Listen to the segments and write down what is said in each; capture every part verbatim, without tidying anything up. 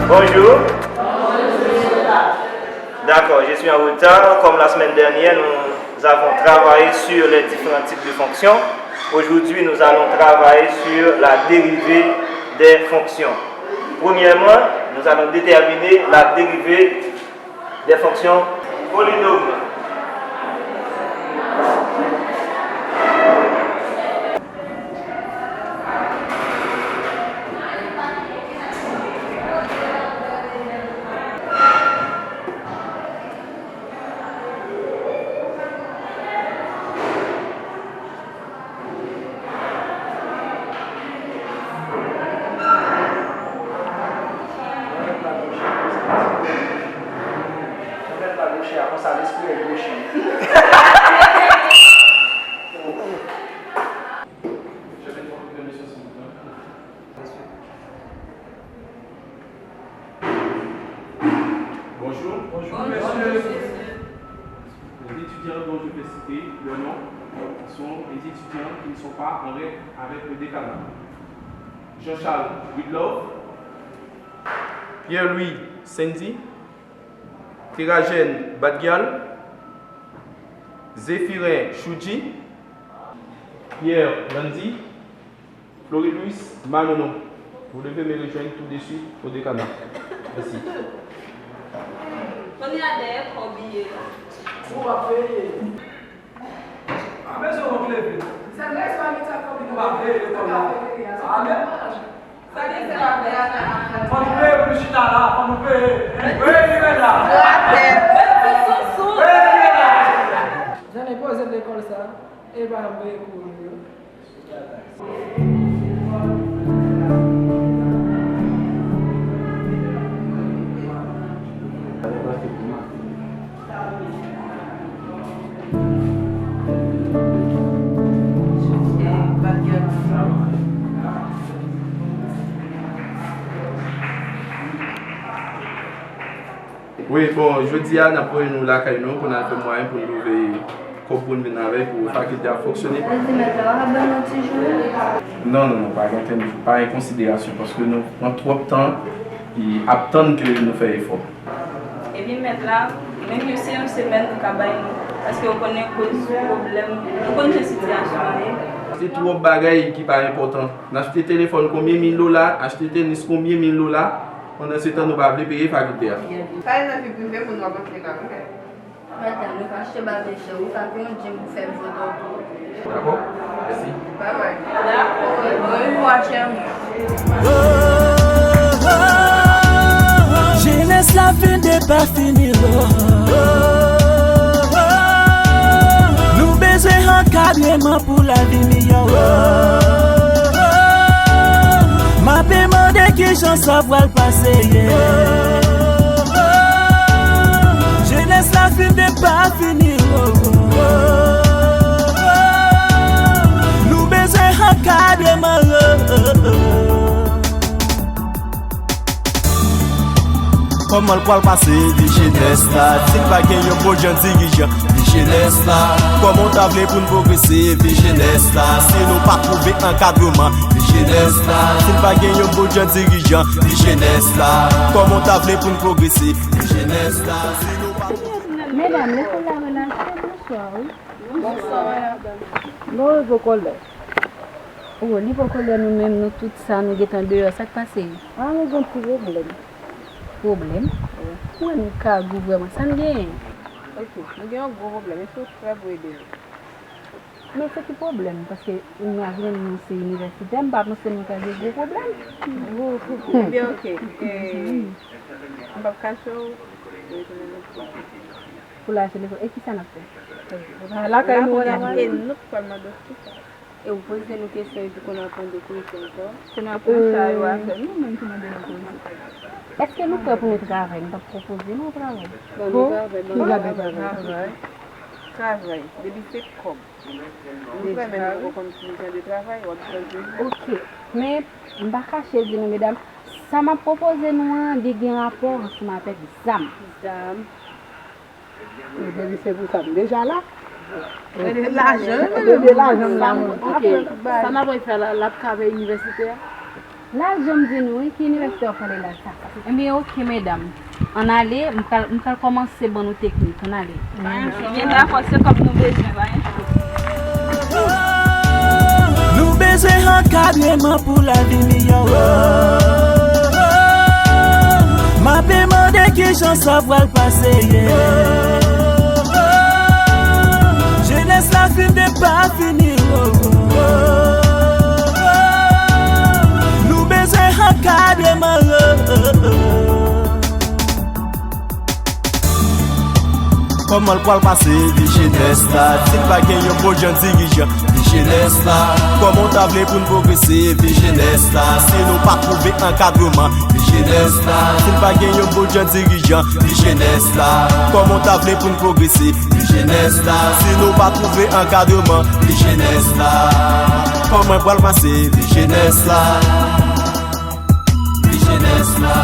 Bonjour. D'accord, je suis en retard. Comme la semaine dernière, nous avons travaillé sur les différents types de fonctions. Aujourd'hui, nous allons travailler sur la dérivée des fonctions. Premièrement, nous allons déterminer la dérivée des fonctions polynômes. Mèt la goche a konsa, lespri l goche. Bonjour. Bonjour, monsieur. Les étudiants dont je vais citer le nom sont des étudiants qui ne sont pas en règle avec le décanat. Jean-Charles Widlove, Pierre-Louis Sandy, Terragène Badgyal, Zéphirin Choudji, Pierre Landy, Florie Louis Manono, vous devez me rejoindre tout de suite au décanat. Merci. Kounye a dèyè kò biyè la. Ou pa peye. A bezwen wont leve. Sa rès pa gen sa kò biyè. Ou pa peye lekòl la. Amen. Sa gen se pa peye a nan. Fò nou peye pou nou chita la, fò nou peye. Peye li menm la. Peye li menm la. Jan e poze lekòl sa, e pa vre kou yo. Wi, bon, jodi a, n ap voye nou lakay nou pou n al fè mwayen pou n twouve kòb pou n vin avè l pou fakilte a fonksyone. Sa di mèt la, w ap ban nou ti jou? Non, non, non, pa gen okenn, pa gen konsiderasyon, paske nou pran twòp tan e ap tann ke nou fè efò. Epi mèt la, menm yo se yon semèn nou ka bay nou, paske w konnen koz pwoblèm, nou konn jan sitiyasyon an ye. Se twòp bagay ki pa enpòtan. N achte telefòn konbyen mil dola, achte tenis konbyen mil dola, pandan se tan nou pa vle peye fakilte a. Sa e nan vi prive moun w ap antre la, wi. Madanm, nou ka achte bagay chè, ou ka pran yon djim pou fè m foto tou. Dakò? Mèsi. Bye bye. Dakò. Bon, bon, chè mwen. Jenès la fin de pa fini, oh. Nou bezwen ankadreman pou lavi miyò, oh. M ape mande kijan sa pral pase, yeah. Jenès la fin de pa fini, oh, oh, oh. Nou bezwen ankadreman, oh, oh, oh. Kòman l pral pase vi jenès la? Si n pa gen yon bon jan dirijan, vi jenès la. Kòman w ta vle pou n pwogrese vi jenès la? Si nou pa twouve ankadreman vi jenès la. Si n pa gen yon bon jan dirijan vi jenès la. Kòman w ta vle pou n pwogrese vi jenès la? Si nou pa Medam, lekòl la relache, bonswa, wi. Bonswa, madanm. Non, li poko lè. O, li poko lè nou menm, nou tout sa, nou gentan deyò. Sa k pase? A, nou gen ti pwoblèm. Pwoblèm? Wi. Mwen, nou kagou vrèman. Sa n genyen? Ok, nou gen yon gwo pwoblèm. Èske w prè pou ede nou? Men se ki pwoblèm? Paske nou a jwenn nou se inivèsitè, m pa panse nou ta gen gwo pwoblèm. Ebyen, ok. E, m p ap kache w, retounen lekòl. Pou l al lekòl. E kisa n ap fè? Lakay nou la, e nou k pral mande w kisa. E w poze nou kesyon epi kounye a w ap mande koze ankò. Kounye a w ap pran sa yo a fè nou menm ki mande nou koze. Èske nou prè pou nou travay? Nou t ap pwopoze nou yon travay. Bon, nou travay, bon, nou travay. Travay. Depi se kòb. Nou prè, men nou poko konn ki jan de travay w ap chwazi. Ok. Men, m pa kache di nou, medam, sa m ap pwopoze nou an, li gen rapò ansanm avèk zam. Zam. Depi se pou sa m deja la. Rele lajan. Rele lajan m la, mwen. Ok. Sa n ap fè la, l ap ka fè inivèsite a? La, jan m di nou, wi, ki inivèsitè w pale la sa? Ebyen, oke, medam. Ann ale, m pral, m pral kòmanse ban nou teknik. Ann ale. Byen dakò, se kòb nou bezwen, pa gen chans. Nou bezwen ankadreman pou lavi miyò. M ape mande kijan sa pral pase, yeah. Jenès la fin de pa fini, oh, oh, oh. Nou bezwen ankadreman, oh, oh, oh. Kòman l pral pase vi jenès la? Si n pa gen yon bon jan dirijan vi jenès la, kòman w ta vle pou n pwogrese vi jenès la? Si nou pa twouve ankadreman vi jenès la, si n pa gen yon bon jan dirijan vi jenès la, kòman w ta vle pou n pwogrese vi jenès la? Si nou pa twouve ankadreman vi jenès la, kòman l pral pase vi jenès la? Vi jenès la.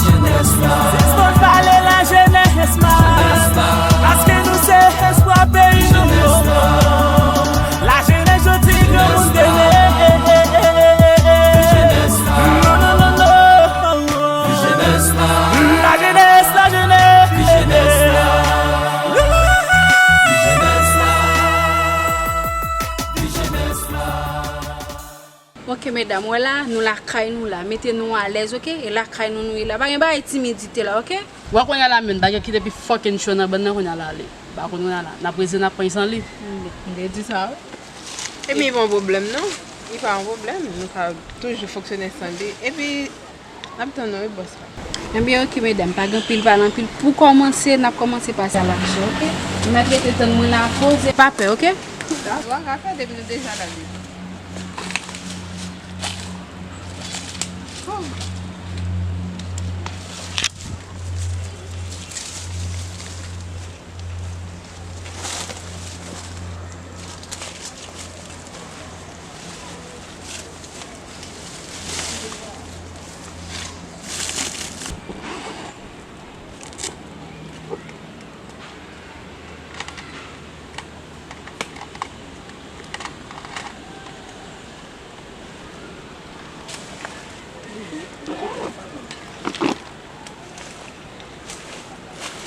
Jenès la. Sispann pale lajenès la. Jenès la. Paske nou se espwa peyi nou. Jenès la. Lajenès jodi granmoun demen. Jenès la. Non, non, non, non. Jenès la. Lajenès, lajenès. Jenès la. Jenès la. Jenès la. Ok, medam, wè la, nou lakay nou la. Mete nou alèz, ok? E lakay nou nou ye la. Pa gen bagay timidite la, ok? Wè kounye a la menm, bagay ki te pi fucking cho nan bann nan kounye a la ale. Pa konn kounye a la. N ap reze, n ap pran san li. M te di sa, wi. Epi, li pa yon pwoblèm, non. Li pa yon pwoblèm. Nou ka toujou fonksyone san li. Epi, N ap tann nou, wi, bòs la. Ebyen, ok, medam, pa gen anpil pale anpil. Pou kòmanse, n ap kòmanse pase a laksyon, ok? N ap rete tann mwen la poze. Pa pè, ok? Dakò, ka fè depi nou deja la deja. Oh.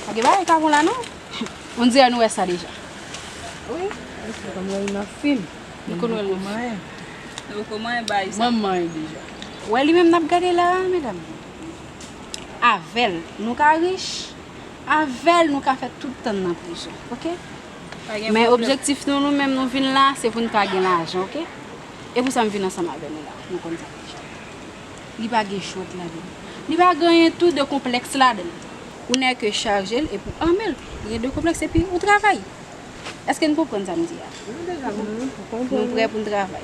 Pa gen bagay ka konn la non. On dirè nou wè sa deja. Wi, se kòm lè nou nan fim. Nou konn wè l nan fim. Nou konn manyen bagay sa. Mwen manyen deja. Wè li menm n ap gade la, medam. Avè l, nou ka rich. Avè l, nou ka fè tout tan nan prizon. Ok? Men objektif nou, nou menm, nou vin la, se pou n ka gen lajan, ok? E pou sa m vin ansanm avè nou la, nou konn sa deja. Li pa gen jwèt ladan l. Li pa gen anyen tou de konplèks ladan l. Ou nèke chaje l epi w anme l. Li gen de konplèks epi ou travay. Èske n konprann sa m di a? Nou prè pou n travay.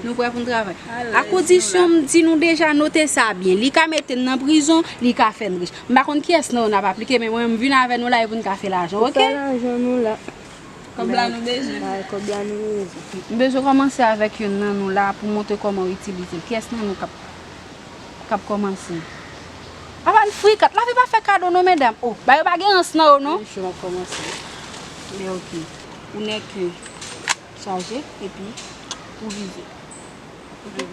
Nou prè pou n travay. A kondisyon m di nou deja, note sa byen. Li ka mete n nan prizon, li ka fè n rich. M pa konn kiyès nan yo n ap aplike, men mwen, m vin avè nou la e pou n ka fè lajan, ok? Pou fè lajan nou la. Kòb la nou bezwen. Bay kòb la nou bezwen. M bezwen kòmanse avèk youn nan nou la pou montre kòman w itilize l. Kiyès nan nou k ap, k ap kòmanse? Apa n frikat, lavi pa fè kado non, medam. Oh, ba yo pa gen rans nan yo non. Mwen menm m ap kòmanse. Men ok. Ou nèke chaje epi ou vize. Kouche.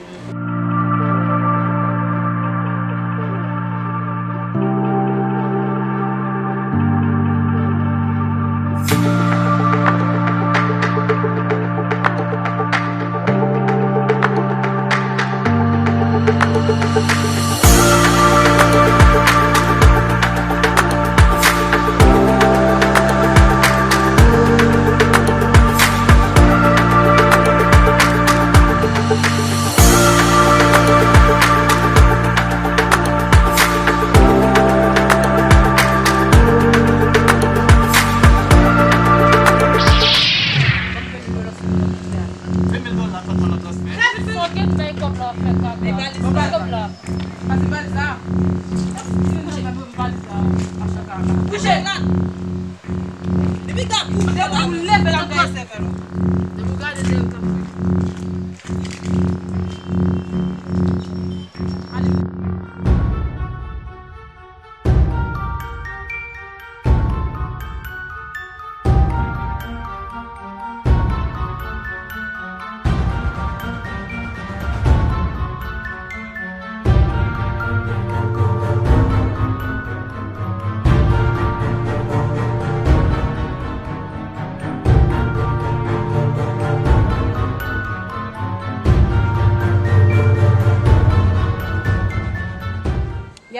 Depi gad ou leve la, ou gade sèvèl ou. Depi w gade dèyè w t ap fè. Ale.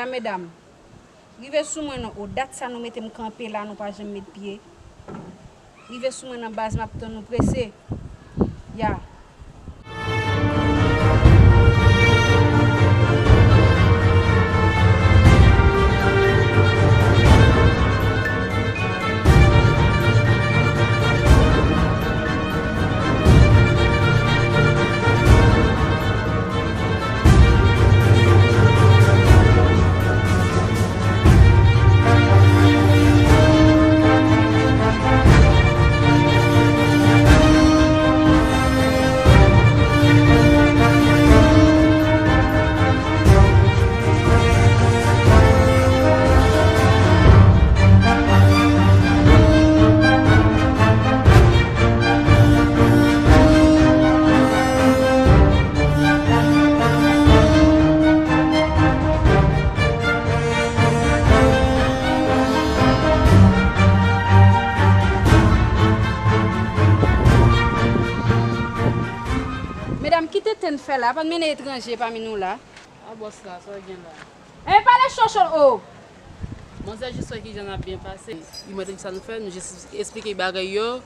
Medam, rive sou mwen non, o dat sa nou mete m kanpe la, nou pa janm met pye. Rive sou mwen nan baz, m ap tann nou prese. Ya. Medam, ki tenten n fè la, pa n mennen etranje pami nou la. A bòs la, sa w gen la? E pale cho cho o! Manzè jis wè kijan n ap byen pase. Li mande ki sa nou fè, nou jis esplike bagay yo.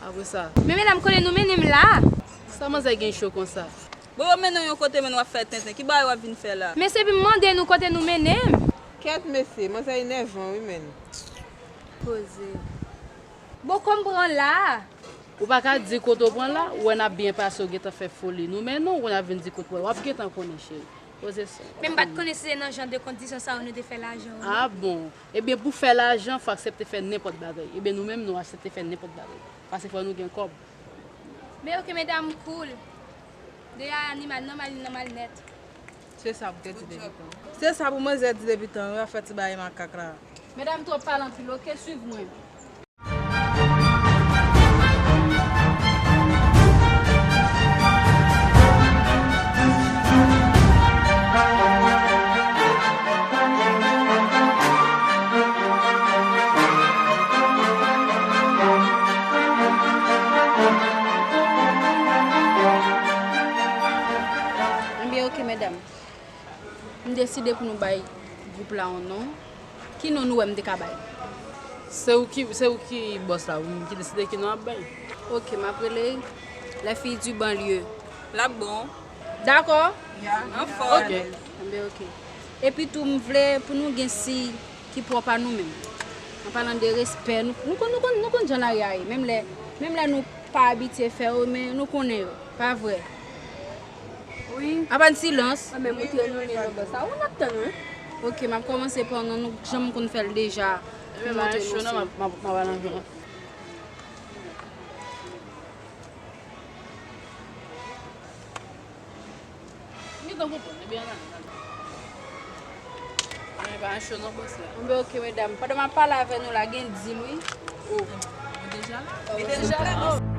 Apre sa. Men medam, kote nou mennen m la? Sa manzè gen cho konsa? Bon, yo mennen w yon kote, men w ap fè tenten. Ki bagay w ap vin fè la? Men se pou m mande nou kote nou mennen m. Kèt mesye, manzè enèvan wi, menn. Poze. Bon, kòm pran la. Ou pa ka di kote w pran la, ou wè n ap byen pase, ou gentan fè foli. Nou mennen w, ou kounye a vin di kote w pran. W ap gentan konnen, cheri. Poze sou. Men m pa t konnen si se nan jan de kondisyon sa yo nou te fè lajan ou non. A bon? Ebyen, pou fè lajan, fò aksepte fè nenpòt bagay. Ebyen, nou menm, nou aksepte fè nenpòt bagay. Paske fò nou gen kòb. Men oke, medam, cool. Deja animal nòmal, li nòmal nèt. Se sa pou te di depi tan. Se sa pou manzè di depi tan, wi, afè ti bagay makak la. Medam twòp pale anpil, oke, swiv mwen. Ebyen, oke, medam. M deside pou nou bay gwoup la yon non. Ki non nou wè m te ka bay? Se ou ki, se ou ki bòs la, ou menm ki deside ki non ap bay. Oke, m ap rele Les Filles du Banlieue. L ap bon. Dakò? Ya. Anfòm. Oke. Enben, oke. Epi tou, m vle pou nou gen siy ki pwòp a nou menm. An palan de respè, nou, nou konn, nou konn, nou konn jan lari a ye. Menm lè, menm lè nou pa abitye fè yo, men nou konnen yo. Pa vre? Wi. Apa n silans? Mwen menm, moutre nou li nan bòs la. Ou n ap tann, wi. Oke, m ap kòmanse pa non, nou, jan m konn fè l deja. Ebyen, m montre nou cho non, m ap, m ap, m ap al nan cho. M gentan konprann, ebyen, ann ale, ann ale. Mwen pa cho non, bòs la. Enben, oke, medam. Pandan m ap pale avè nou la, gen dil, wi. O, ou deja la? Ou deja la? O.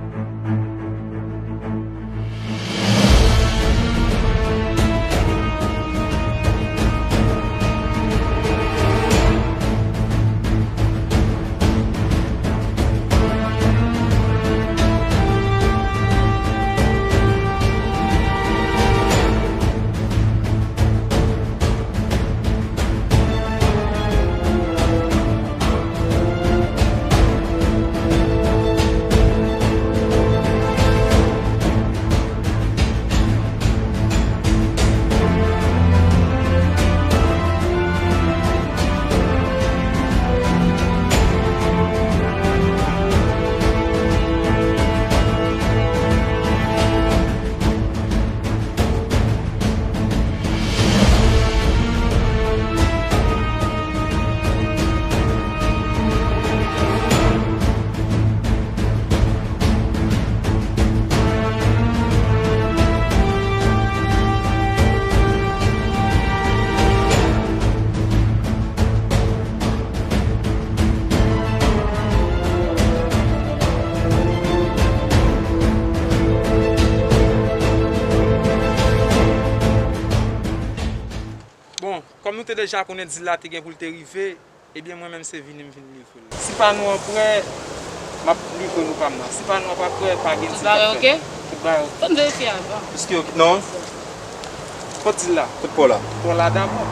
Bon, kòm nou te deja konnen dil la te gen pou l te rive, ebyen mwen menm se vini m vin livre l. Si pa nou an prè, m ap livre nou pa m nan. Si pa nou an pa prè, pa gen dil k ap fèt. Tout bagay oke? Tout bagay oke. Fò n verifye avan. Piske oke, non. Kot dil la? Kot pò la? Pò la dabò.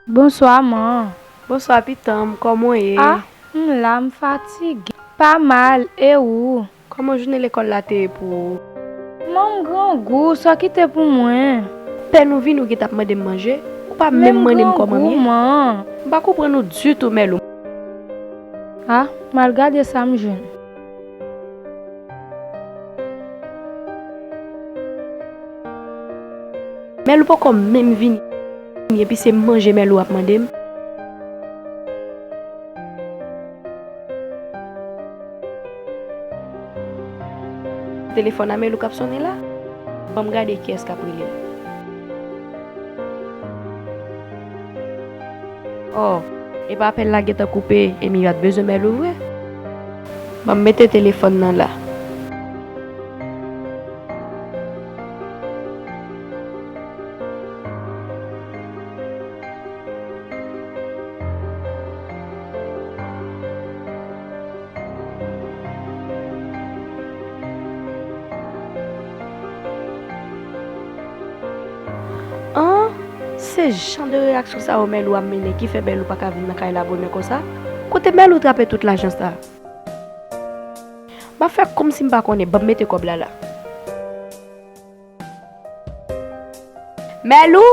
Bonswa, man. Bonswa, pitanm. Kòman w ye? Ah, m la, m fatige. Pa mal, e ou? Kòman jounen lekòl la te ye pou ou? Man, m grangou, sa w kite pou mwen? Pèn ou vini, ou gentan ap mande m manje? Ou pa menm mande m kòman m ye? Men m grangou, man. M pa konprann ou ditou, Mèlou. Ah, m al gade sa m jwenn. Mèlou poko menm vini, epi se manje Mèlou ap mande m. Telefòn a Mèlou k ap sonnen la. Ban m gade kiyès k ap rele m. Oh, epa apèl la gentan koupe, e Mirat bezwen Mèlou vre. Ban m mete telefòn nan la. An, se jan de reyaksyon sa yo Mèlou ap mennen ki fè Mèlou pa ka vin nan kay la bonè konsa? Kote Mèlou trape tout lajan sa? M ap fè kòmsi m pa konnen, ban m mete kòb la la. Mèlou!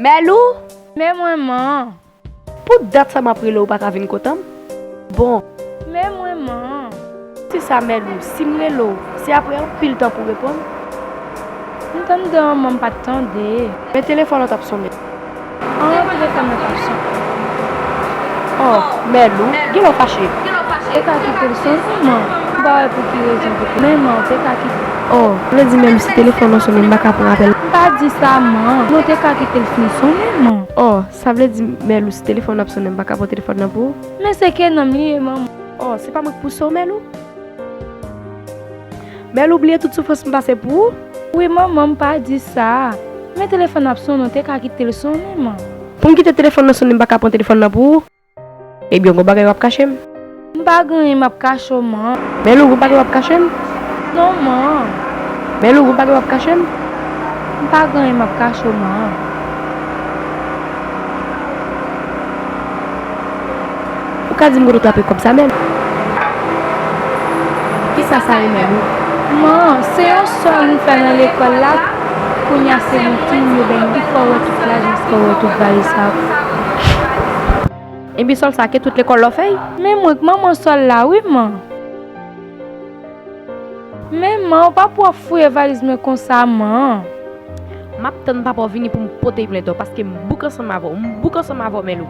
Mèlou! Men mwen, man. Pou dat sa m ap rele w, ou pa ka vin kote m? Bon. Men mwen, man. Se sa, Mèlou, si m rele w, se apre anpil tan pou w reponn? M t anndan an, man, m pa t tande. Men telefòn nan t ap sonnen. An, telefòn nan t ap sonnen. Oh, Mèlou, genlè w fache. Te ka kite l sonnen, man. M pa wè pou ki rezon pou ki. Men, man, te ka kite. Oh, vle di Mèlou, si telefòn nan sonnen, m pa ka pran apèl. M pa di sa, man. Non, te ka kite l fin sonnen, man. Oh, sa vle di Mèlou, si telefòn nan ap sonnen, m pa ka pran telefòn nan pou ou? Men se ke nanm li ye, man. Oh, se pa mwen k pouse w, Mèlou? Mèlou, bliye tout soufrans m pase pou ou? Wi, manman, m pa di sa. Men telefòn ap sonnen, w te ka kite l sonnen, man. Pou m kite telefòn nan sonnen, m pa ka pran telefòn nan pou ou? Ebyen, gon bagay w ap kache m? M pa gen anyen m ap kache w, man. Mèlou, gon bagay w ap kache m? Non, man. Mèlou, gon bagay w ap kache m? M pa gen anyen m ap kache w, man. Ou ka di m kote w trape kòb sa, Mèlou? Kisa sa ye, Mèlou? Man, se yon sòl m fè nan lekòl la. Kounye a se yon timoun yo bay m pou fè w wè tout lajan sa, fè w wè tout valiz sa. Epi sòl sa ke tout lekòl la w fè l? Men mwen k manman sòl la wi, man. Men man, ou pa pou ap fouye valiz mwen konsa, man. M ap tann papa w vini pou m pote plent ou, paske m bouk ansanm avè w, m bouk ansanm avè w, Mèlou.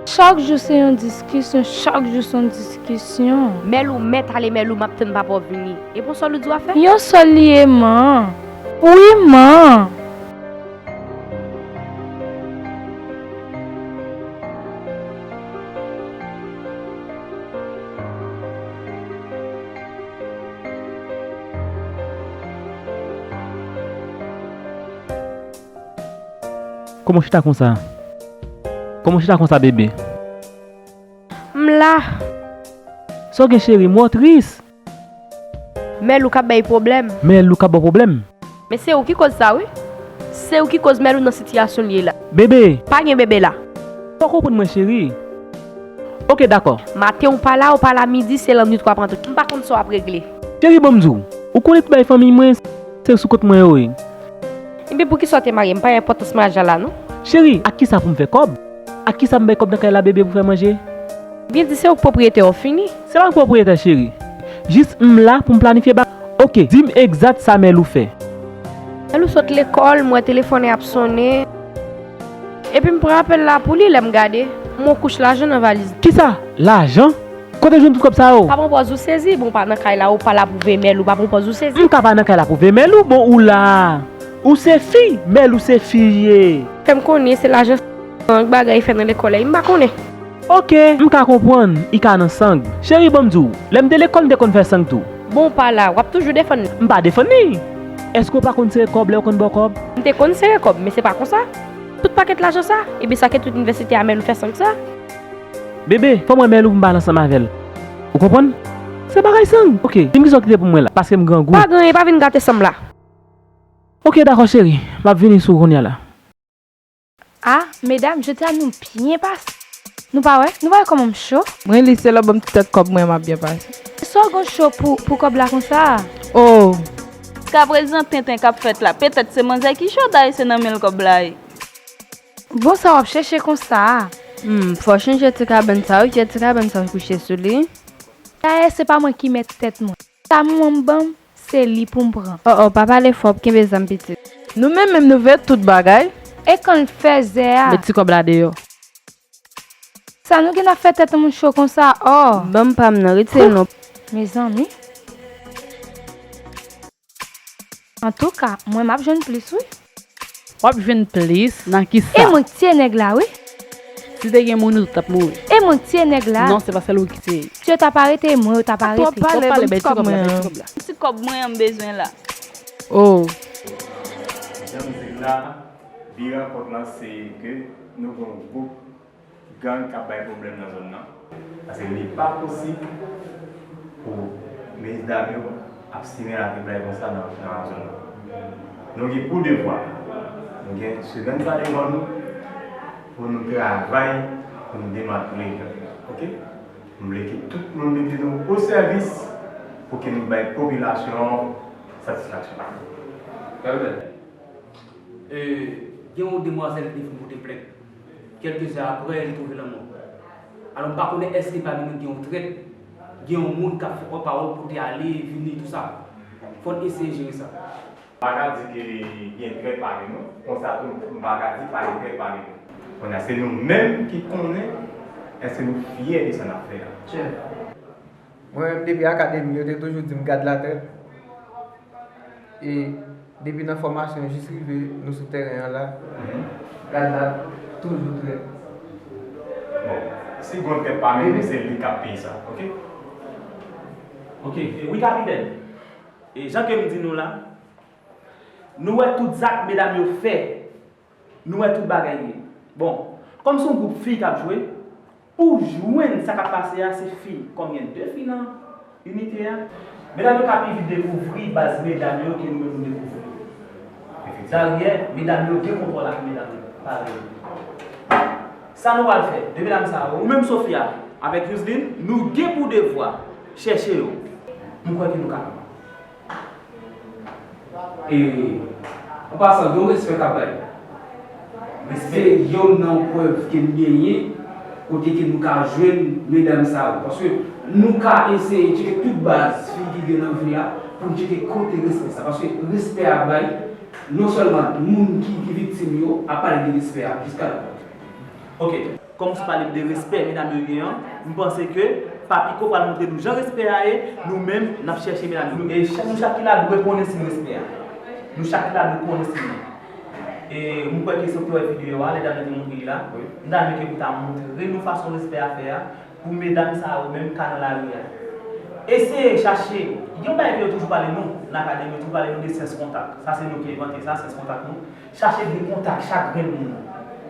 Chak jou se yon diskisyon, chak jou se yon diskisyon. Mèlou, mèt ale, Mèlou, m ap tann papa w vini. E bon sòl ou di w ap fè? Yon sòl li ye, man. Wi, man. Kòman w chita konsa? Kòman w chita konsa, bebe? M la. Sa w gen, cheri? M wè w tris. Mèlou k ap bay pwoblèm. Mèlou k ap ba w pwoblèm? Men se ou ki koz sa, wi. Se ou ki koz Mèlou nan sitiyasyon l ye la. Bebe! Pa gen bebe la. Ou pa konprann mwen, cheri. Oke, dakò. Maten ou pa la, ou pa la midi, se lannwit w ap rantre. M pa konn sa w ap regle. Cheri, ban m di w, ou konnen tout bagay fanmiy mwen, se sou kont mwen yo ye. Ebyen, poukisa w te marye? M pa enpòtans maryaj la, non. Cheri, ak kisa pou m fè kòb? Ak kisa m bay kòb nan kay la, bebe, pou fè manje? Byen di se ou k pwopriyetè, w fini. Se pa m k pwopriyetè, cheri. Jis m la pou m planifye ba. Oke, di m egzat sa Mèlou fè. Mèlou sot lekòl, m wè telefòn ap sonnen. Epi m pran apèl la pou li, lè m gade, m wè yon kouch lajan nan valiz li. Kisa? Lajan? Kote w jwenn tout kòb sa yo? Pa pran pòz ou sezi, bon, ou pa nan kay la, ou pa la pou veye Mèlou, pa pran pòz ou sezi. M ka pa nan kay la pou veye Mèlou, bon, ou la. Ou se fi, Mèlou se fi ye. Fè m konnen se lajan sang bagay fè nan lekòl la, m pa konnen. Oke, m ka konprann, i ka nan sang. Cheri, ban m di w, lè m te lekòl, m te konn fè sang tou. Bon, ou pa la, w ap toujou defann li. M pa defann li. Èske w pa konn sere kòb lè yo konn ba w kòb? M te konn sere kòb, men se pa konsa. Tout pakèt lajan sa, ebyen sa ke tout inivèsite a Mèlou fè sang sa. Bebe, fò m wè Mèlou pou m pale ansanm avè l. Ou konprann? Se bagay sang. Oke, di m kisa w kite pou mwen la, paske m grangou. Pa gen anyen, pa vin gate san m la. Ok, dakò, cheri. M ap vini sou ou kounye a la. Ah, medam, jodi a nou byen pase. Nou pa wè? Nou pa wè kòman m cho? Mwen li se lè w ban m ti tèt kòb mwen m ap byen pase. Sa w gon cho pou, pou kòb la konsa a? Oh! Jiskaprezan tenten k ap fèt la, petèt se manzè ki cho dayè se nan men l kòb la ye. Bon sa w ap chèche konsa a? Hmm, fò w chanje ti kabann sa wi, se ti kabann sa w kouche sou li. Dayè se pa mwen ki mèt tèt mwen. Sa manman m ban m, se li pou m pran. Oh oh, pa pale fò, w ap kenbe zam pitit. Nou menm menm nou veye tout bagay. E kan l fèzè a? Met ti kòb la deyò. Sa nou gen ap fè tèt moun cho konsa oh. Ban m pa m nan, retire l non. Mezanmi. Antouka, mwen m ap jwenn plis wi. W ap jwenn plis nan kisa? E mwen k tiye nèg la wi. Si te gen moun ou t ap mouri. E mwen k tiye nèg la. Non, se pa sèl ou ki tiye. Si yo t ap arete mwen, yo t ap arete. Twòp pale, ban m ti kòb mwen an. Ti kòb mwen an m bezwen la. Oh. Jan m di l la, bi rankont lan se ke nou gen yon gwoup gang k ap bay pwoblèm nan zòn nan. Paske li pa posib pou medam yo ap simen latriblay konsa nan, nan zòn nan. Nou gen pou devwa, nou gen semèn sa devan nou pou nou travay, pou nou demantle gang yo. Ok? M vle ke tout moun mete nou o sèvis pou ke nou bay popilasyon an satisfaksyon. E, gen yon demwazèl ki te fin pote plent. Kèlke zè aprè, li twouve lanmò. Alò, m pa konnen èske pami nou gen yon trèt, gen yon moun k ap fè pòt pawòl pou te ale, vini, tou sa. Fò n eseye jere sa. M pa ka di ke gen trèt pami nou, konsa tou, m pa ka di pa gen trèt pami nou. Kounye a, se nou menm ki konnen èske nou fyè de sa n ap fè a. Mwen menm depi akademi yo te toujou di m gad la trèt. E depi nan fòmasyon jis rive nou sou tèren an la, gad la toujou trèt. Bon, si gon trèt pami nou, se li k ap peye sa, ok? Ok, wi kapitèn. E jan ke m di nou la, nou wè tout zak medam yo fè. Nou wè tout bagay ye. Bon, kòm se yon gwoup fi k ap jwe, pou w jwenn sa k ap pase a, se fi, kòm gen de fi nan inite a, medam yo ka pi vit dekouvri baz medam yo ke nou menm nou dekouvri. Dayè, medam yo gen kontwòl ak medam yo, parèy. Sa nou pral fè, de medam sa yo, ou menm Sofia, avèk Yousline, nou gen pou devwa chèche yo. M kwè ke nou kapab. E, an pasan, gen yon respè k ap bay. Se yonn nan prèv ke n genyen kote ke nou ka jwenn medam sa yo. Paske nou ka eseye tcheke tout baz fi ki gen nan vil la pou n tcheke kote respè sa. Paske respè a bay, non sèlman moun ki, ki viktim yo ap pale de respè a jiska la mò. Ok. Kòm ou sot pale m de respè medam yo gen an, m panse ke Papiko pral montre nou jan respè a ye, nou menm n ap chèche medam yo. E chak, nou chak ki la dwe konnen siy respè a. Nou chak ki la dwe konnen siy li. E m kwè ke si w te wè videyo a, lè dam nan te montre li la, m ta renmen ke pou ta montre nou fason respè a fè a, pou medam sa yo menm ka nan lari a. Eseye chache, gen yon bagay ke yo toujou pale nou, nan akademi, yo toujou pale nou de syans kontak. Sa se nou ki envante sa, syans kontak nou. Chache de kontak chak grenn moun.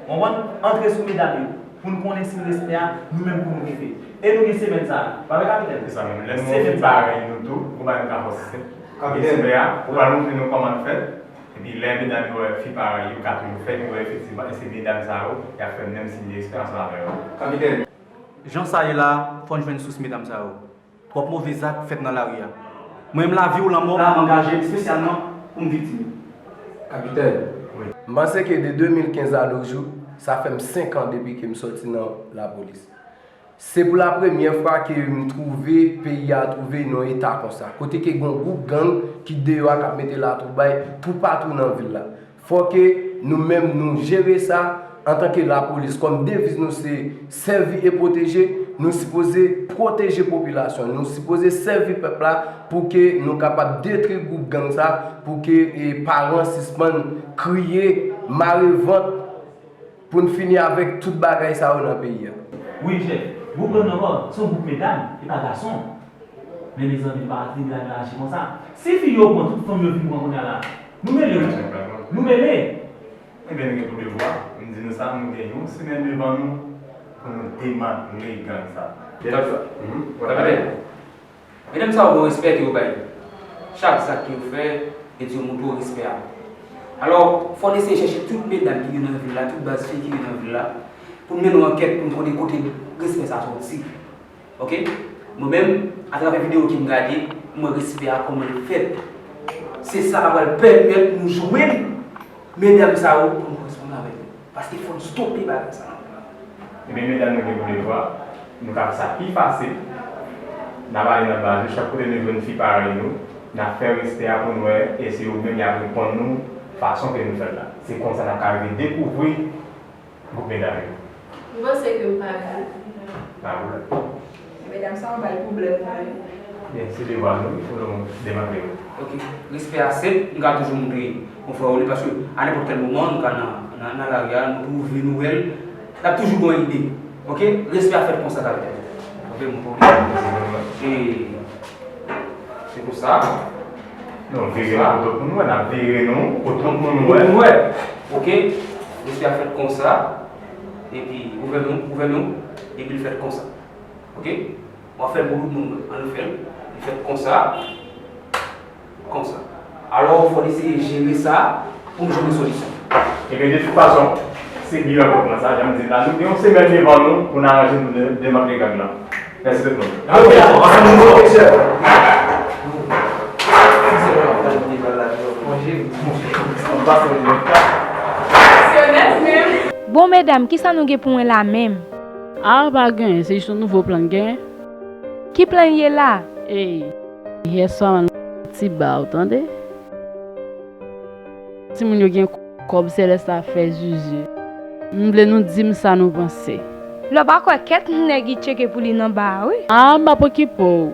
Ou konprann? Antre sou medam yo. Pou n konnen siy respè a, nou menm pou nou rive. E nou gen semèn sa a. Pa vre, kapitèn? Se sa menm. Lè nou wè fi parèy nou tou, gon bagay nou ka fè w se respè a, ou pral montre nou kòman l fèt. Epi lè medam yo wè fi parèy yo, yo ka toujou fè, yo wè efektivman, e se medam sa yo, y ap fè menm siy de respè ansanm avè yo. Kapitèn. Jan sa ye la, fò n jwenn sous medam sa yo. Twòp move zak fèt nan lari a. Mwen menm lavi ou lanmò m angaje m espesyalman pou m viktim yo. Kapitèn. M panse ke de de mil kenz a nos jours, sa fè m senk an depi ke m sòti nan lapolis. Se pou lapremyè fwa ke m twouve peyi a twouve nan yon eta konsa, kote ke gon gwoup gang ki deyò a k ap mete latwoublay toupatou nan vil la. Fò ke nou menm nou jere sa antanke lapolis. Kòm deviz nou se sèvi e pwoteje, nou sipoze pwoteje popilasyon, nou sipoze sèvi pèp la pou ke nou kapab detwi gwoup gang sa, pou ke e, paran sispann kriye, mare vant, pou n fini avèk tout bagay sa yo nan peyi a. Wi, chèf. Gwoup gang nan ankò, se yon gwoup medam, e pa gason. Men mezanmi, nou pa ka kite medam yo aji konsa. Si fi yo pran tout fanm yo vin pran kounye a la, nou mele wi. Nou mele. Ebyen, nou gen pou devwa, m di nou sa, nou gen yon semèn devan nou pou nou demantle gang sa. Kapitèn, medam sa yo gen respè ke yo bay. Chak zak ke yo fè, e di yo montre yo respè a. Alò, fò n eseye chèche tout medam ki gen nan vil la, tout baz fi ki gen nan vil la, pou n mennen yon ankèt pou n konnen kote respè sa soti. Oke? Mwen menm, atravè videyo ke m gade, m wè respè a kòman l fèt. Se sa k ap pral pèmèt nou jwenn medam sa yo pou n koresponn avèk yo. Paske fò n stope bagay sa nan vil la. Ebyen, medam, nou gen pou devwa, nou ka fè sa pi fasil. N ap ale nan baz yo, chak kote nou jwenn fi parèy nou, n ap fè respè a pou n wè èske yo menm y ap reponn nou fason ke nou fè l la. Se konsa n ap ka rive dekouvri gwoup medam yo. M panse ke m pare. N ap Medam sa yo bay pwoblèm pou mwen. Byen, se devwa nou wi pou nou demantle yo. Oke. Respè a senp, m ka toujou montre yon frè w li, paske a nenpòt kèl moman, nou ka nan, nan, nan lari a, nou twouve nouvèl, l ap toujou gen yon ide. Oke? Respè a fèt konsa, kapitèn. Oke, montre w li. E, se konsa. Non, vire nou pou tout moun wè, n ap vire nou pou tout moun wè. Pou tout moun wè. Oke? Respè a fèt konsa. Epi, ouvè men w, ouvè men w. Epi l fèt konsa. Oke? W ap fè l pou tout moun wè. Ann fè l. Li fèt konsa. Konsa. Alò, fò n eseye jere sa pou n jwenn yon solisyon. Ebyen, de tout fason, se bilan kòb lan sa, jan m di l la. Nou gen yon semèn devan nou pou n aranje pou de-, demantle gang lan. Mèsi tout moun. Oke, ansanm nou, mesye. Bon, medam, kisa nou gen pou mwen la menm? A, pa gen, se jis yon nouvo plan n gen. Ki plan l ye la? Ey, yèswa m al nan ti ba, w tande? Timoun yo gen kòb, Sèlès la fè zuzu. M vle nou di m sa nou panse. Lè w pa kwè, kèt nèg li tcheke pou li nan ba a, wi. A, m p ap okipe w.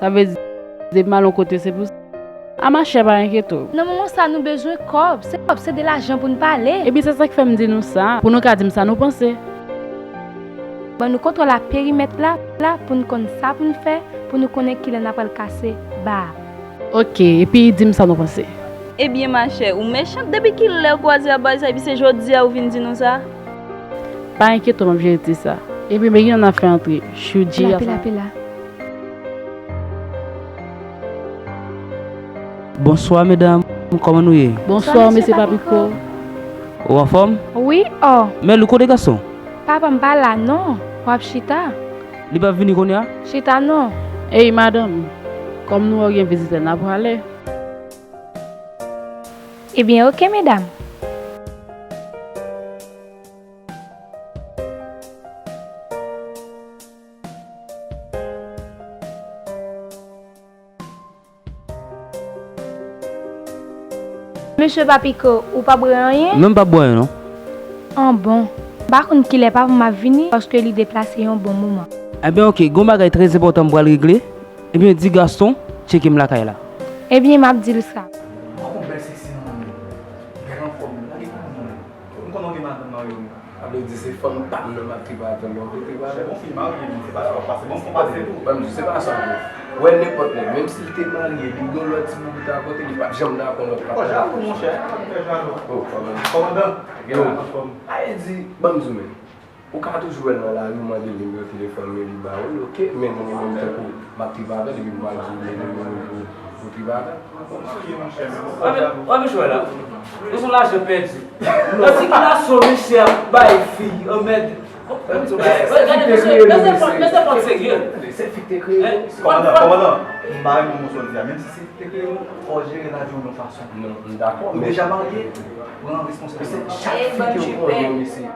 Sa vle di, depi m al yon kote, se pou sa. A, machè, pa enkyete w. Nan moman sa, nou bezwen kòb. Se kòb, se de lajan pou n pale. Ebyen, se sa k fè m di nou sa, pou nou ka di m sa nou panse. Ban nou kontwòl a perimèt la, la, pou n konn sa pou n fè, pou nou konnen kilè n ap pral kase ba a. Oke, epi di m sa nou panse. Ebyen, machè, ou mechan. Depi kilè ou kwaze a bay sa, epi se jodi a ou vin di nou sa? Pa enkyete w, m ap jere ti sa. Epi, men gen yon afè antre Chouji a sa. Pila, pila, pila. Bonswa, medam. Kòman nou ye? Bonswa, mesye Papiko. Ou anfòm? Wi, o. Mèlou, kote gason? Papa m pa la, non. W ap chita. Li p ap vini kounye a? Chita, non. Ey, madanm. Kòm nou wè w gen vizitè, n a prale. Ebyen, oke, medam. Mesye Papiko, ou pa bwè anyen? Non, m pa bwè anyen, non. An bon. M pa konn kilè papa m ap vini, paske li deplase yon bon moman. Ebyen, oke, gon bagay trè enpòtan m pral regle. Ebyen, di Gaston tcheke m lakay la. Ebyen, m ap di l sa. Ou pa konn bèl seksi nan mwen. Bèl anfòm, lage pou mwen. M konnen w gen madanm marye w. Sa vle di se fanm pa m nan m ap tripe avè l, w ap tripe avè l. Bon fi marye, men se pa sa w ap pase, bon, fon pase tou. Ban m di, se pa sa vre. Wè nenpòt nèg, menm si l te marye, li gen yon lòt timoun ki ta kote, li p ap janm dakò lòt papa. Jalou, monchè, pa fè jalou. Oh, kòmandan. Kòmandan, gen la anfòm. Sa vle di, ban m di w, men. Ou ka toujou wè l nan lari, ou mande l nimewo telefòn mwen, li ba ou l, oke, men mwen menm tankou m ap tripe avè l, epi m pral di w nimewo mwen pou, pou tripe avè l. Wè, men, wè, mesye, wè la. Nou se yon lajan pèdi. Nan sikilasyon mesye ap bay fi, anmède. Gade, mesye, mesye fò, mesye fò serye. Se fi k te kreye nou. Kòmandan, kòmandan, m pa renmen mo sa w di a. Menm si se fi k te kreye nou, fò w jere lavi w yon fason. Non, m dakò, men. Ou deja marye, pran responsabilite w. Chak fi ke w konnen, mesye.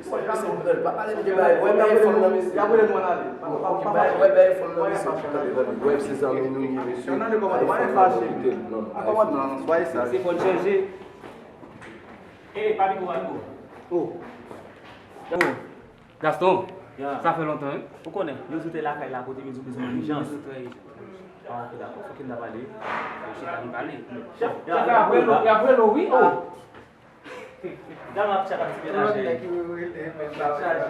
Wè, bay, wè, bay, fòm nan, mesye. Y ap rele nou ann ale. Pa, pa, pa, pa. Wè, bay, fòm nan, mesye. Tande, tande. Wè, se zanmi nou ye, mesye. Ann ale kòmandan, pa gen fache. Non, pa gen fache. Kòmandan, soyez sage. Se fò n chanje. Ey, Papiko, Papiko. Oh. Oh. Gaston, ya, sa fè lontan, wi. Ou konnen, nou sou te lakay la kote nou di bezwen yon ijans. Ah, ok, dakò. Fòk n ta pale. Chita, nou pale. Chèf, chèf, y ap rele w, y ap rele w, wi. Oh. Gade m ap tchak ak ti menaje. Lòt nèg ki rele, men l ap chaje.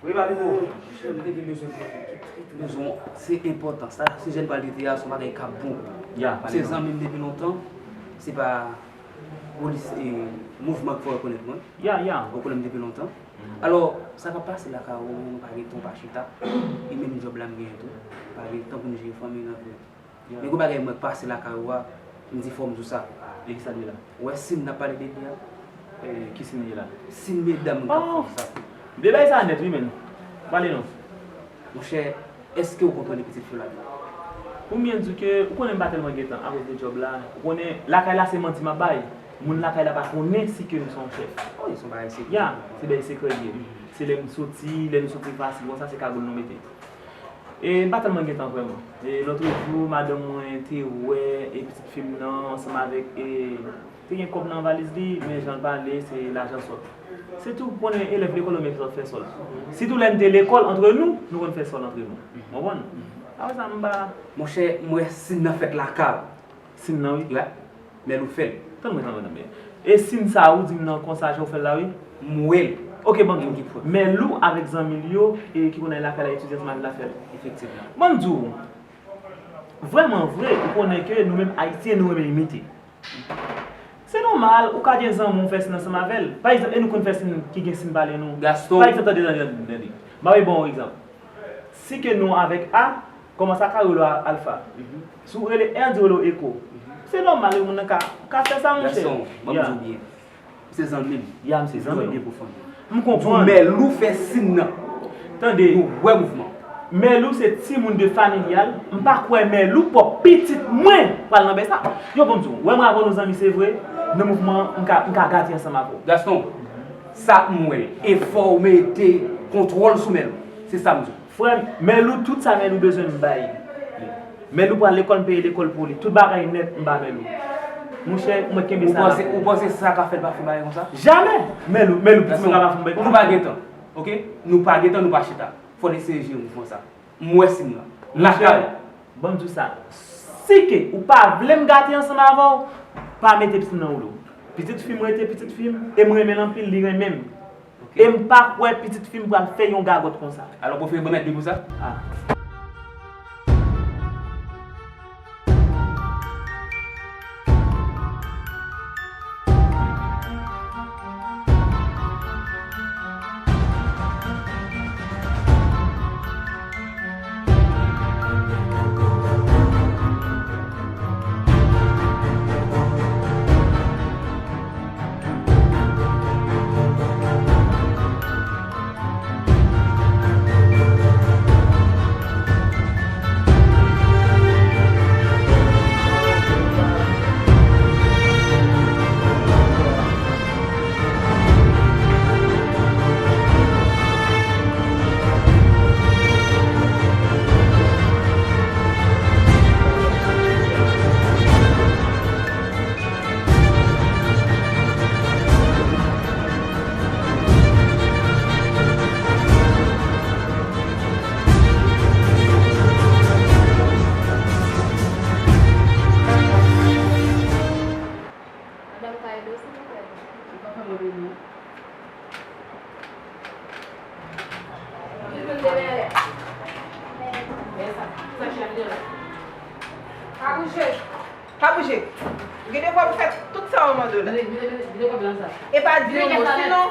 Wi, Papiko. Mesye, m te gen bezwen pou, bezwen, se enpòtan. Sa, si jèn pral rete a, se yon bagay k ap bon. Ya, se zanmi m depi lontan. Se pa polis, e, mouvman k fè w rekonèt mwen. Ya, ya. Ou konnen m depi lontan. Alò, sa k ap pase lakay ou, nou pa gen tan, pa chita. E menm djòb la m genyen tou. Pa gen tan pou n jere fanmi nan vre. Men gon bagay mwen pase lakay ou a, m di fò m di w sa. E ki sa l ye la? Ou wè sin n ap pale de li a? E ki sin li ye la? Sin medam mwen k ap fè sa. M te bay sa nèt wi menn. Pale non. Monchè, èske ou konn konnen pitit fi w la byen? Pou m byen di w ke ou konnen m pa tèlman gen tan akoz de djòb la. Ou konnen lakay la se manti m ap bay. Moun lakay la pa konnen si ke m se yon chèf. Wi, se yon bagay sekrè. Ya, se bagay sekrè l ye. Se lè m soti, lè nou soti fasil konsa se kagoul nou mete. E m pa tèlman gen tan vrèman. E lòt jou, madanm mwen te wè e pitit fi m nan ansanm avèk e te gen kòb nan valiz li, men jan l pale, se lajan sòt. Se tou, ou konnen elèv lekòl yo menm sòt fè sòl. Sitou lè n te lekòl antre nou, nou konn fè sòl antre nou. Ou konprann? Apre sa, m pa. Monchè, m wè sin nan fèt lakay ou. Sin nan wi. Wi. Mèlou fè l. Tann mwen, tann mwen, tann mwen. E sin sa ou di m nan konsa jan ou fè l la wi? M wè l. Ok, ban m di w. Mèlou avèk zanmi l yo e ki konn al lakay la etidye ansanm avè l la fè l. Efektivman. Ban m di w, vrèman vre, ou konnen ke nou menm Ayisyen nou renmen imite. Se nòmal, ou ka gen zanmi w fè sin ansanm avè l. Pa egzanp, e nou konn fè sin ki gen sin pale nou. Gaston. Pa egzanp, tande, tande, tande, tande. M ap ba w yon egzanp. Si ke nou avèk A, kòmanse ak A, rele w Alfa. Si w rele R, di rele w Eko. Se nòmal, yon moun nan ka, ka fè sa, monchè. Gason, ban m di w byen. M se zanmi m. Ya, m se zanmi w. Byen pwofon. M konprann. Mèlou fè sin nan. Tande. Nou wè mouvman. Mèlou se timoun de familyal. M pa kwè Mèlou pwòp pitit mwen pral nan bèy sa. Yo, ban m di w, wè mwen avè w nou zanmi, se vre. Nan mouvman an, m ka, m ka gate ansanm avè w. Gaston, sa m wè, e fò w mete kontwòl sou Mèlou. Se sa m di w. Frè m, Mèlou, tout sa Mèlou bezwen m bay li. Mèlou pral lekòl, m peye lekòl pou li. Tout bagay nèt, m ba Mèlou. Monchè, mwen kenbe sa la pou ou. Ou panse sa ka fè l pa fè bagay konsa? Jamè! Mèlou, Mèlou, pitit mwen ka pa fè m bagay konsa. Nou pa gen tan, oke? Nou pa gen tan, nou pa chita. Fò n eseye jere mouvman sa. M wè sin nan. Lakay ou. Ban m di w sa. Si ke ou pa vle m gate ansanm avè w, pa mete pitit nan woulo. Pitit fi m rete pitit fi m, e m renmen l anpil, li renmen m. E m pa kwè pitit fi m pral fè yon gagòt konsa. Alò, prefere ban m èdmi pou sa? Ah. Madanm Kaydo, silvouplè. Ou pa fè mwen peye non. Pa bouje. Pa bouje. Ou gen devwa pou fè tout sa ou mande w la. E pa di yon mo, sinon.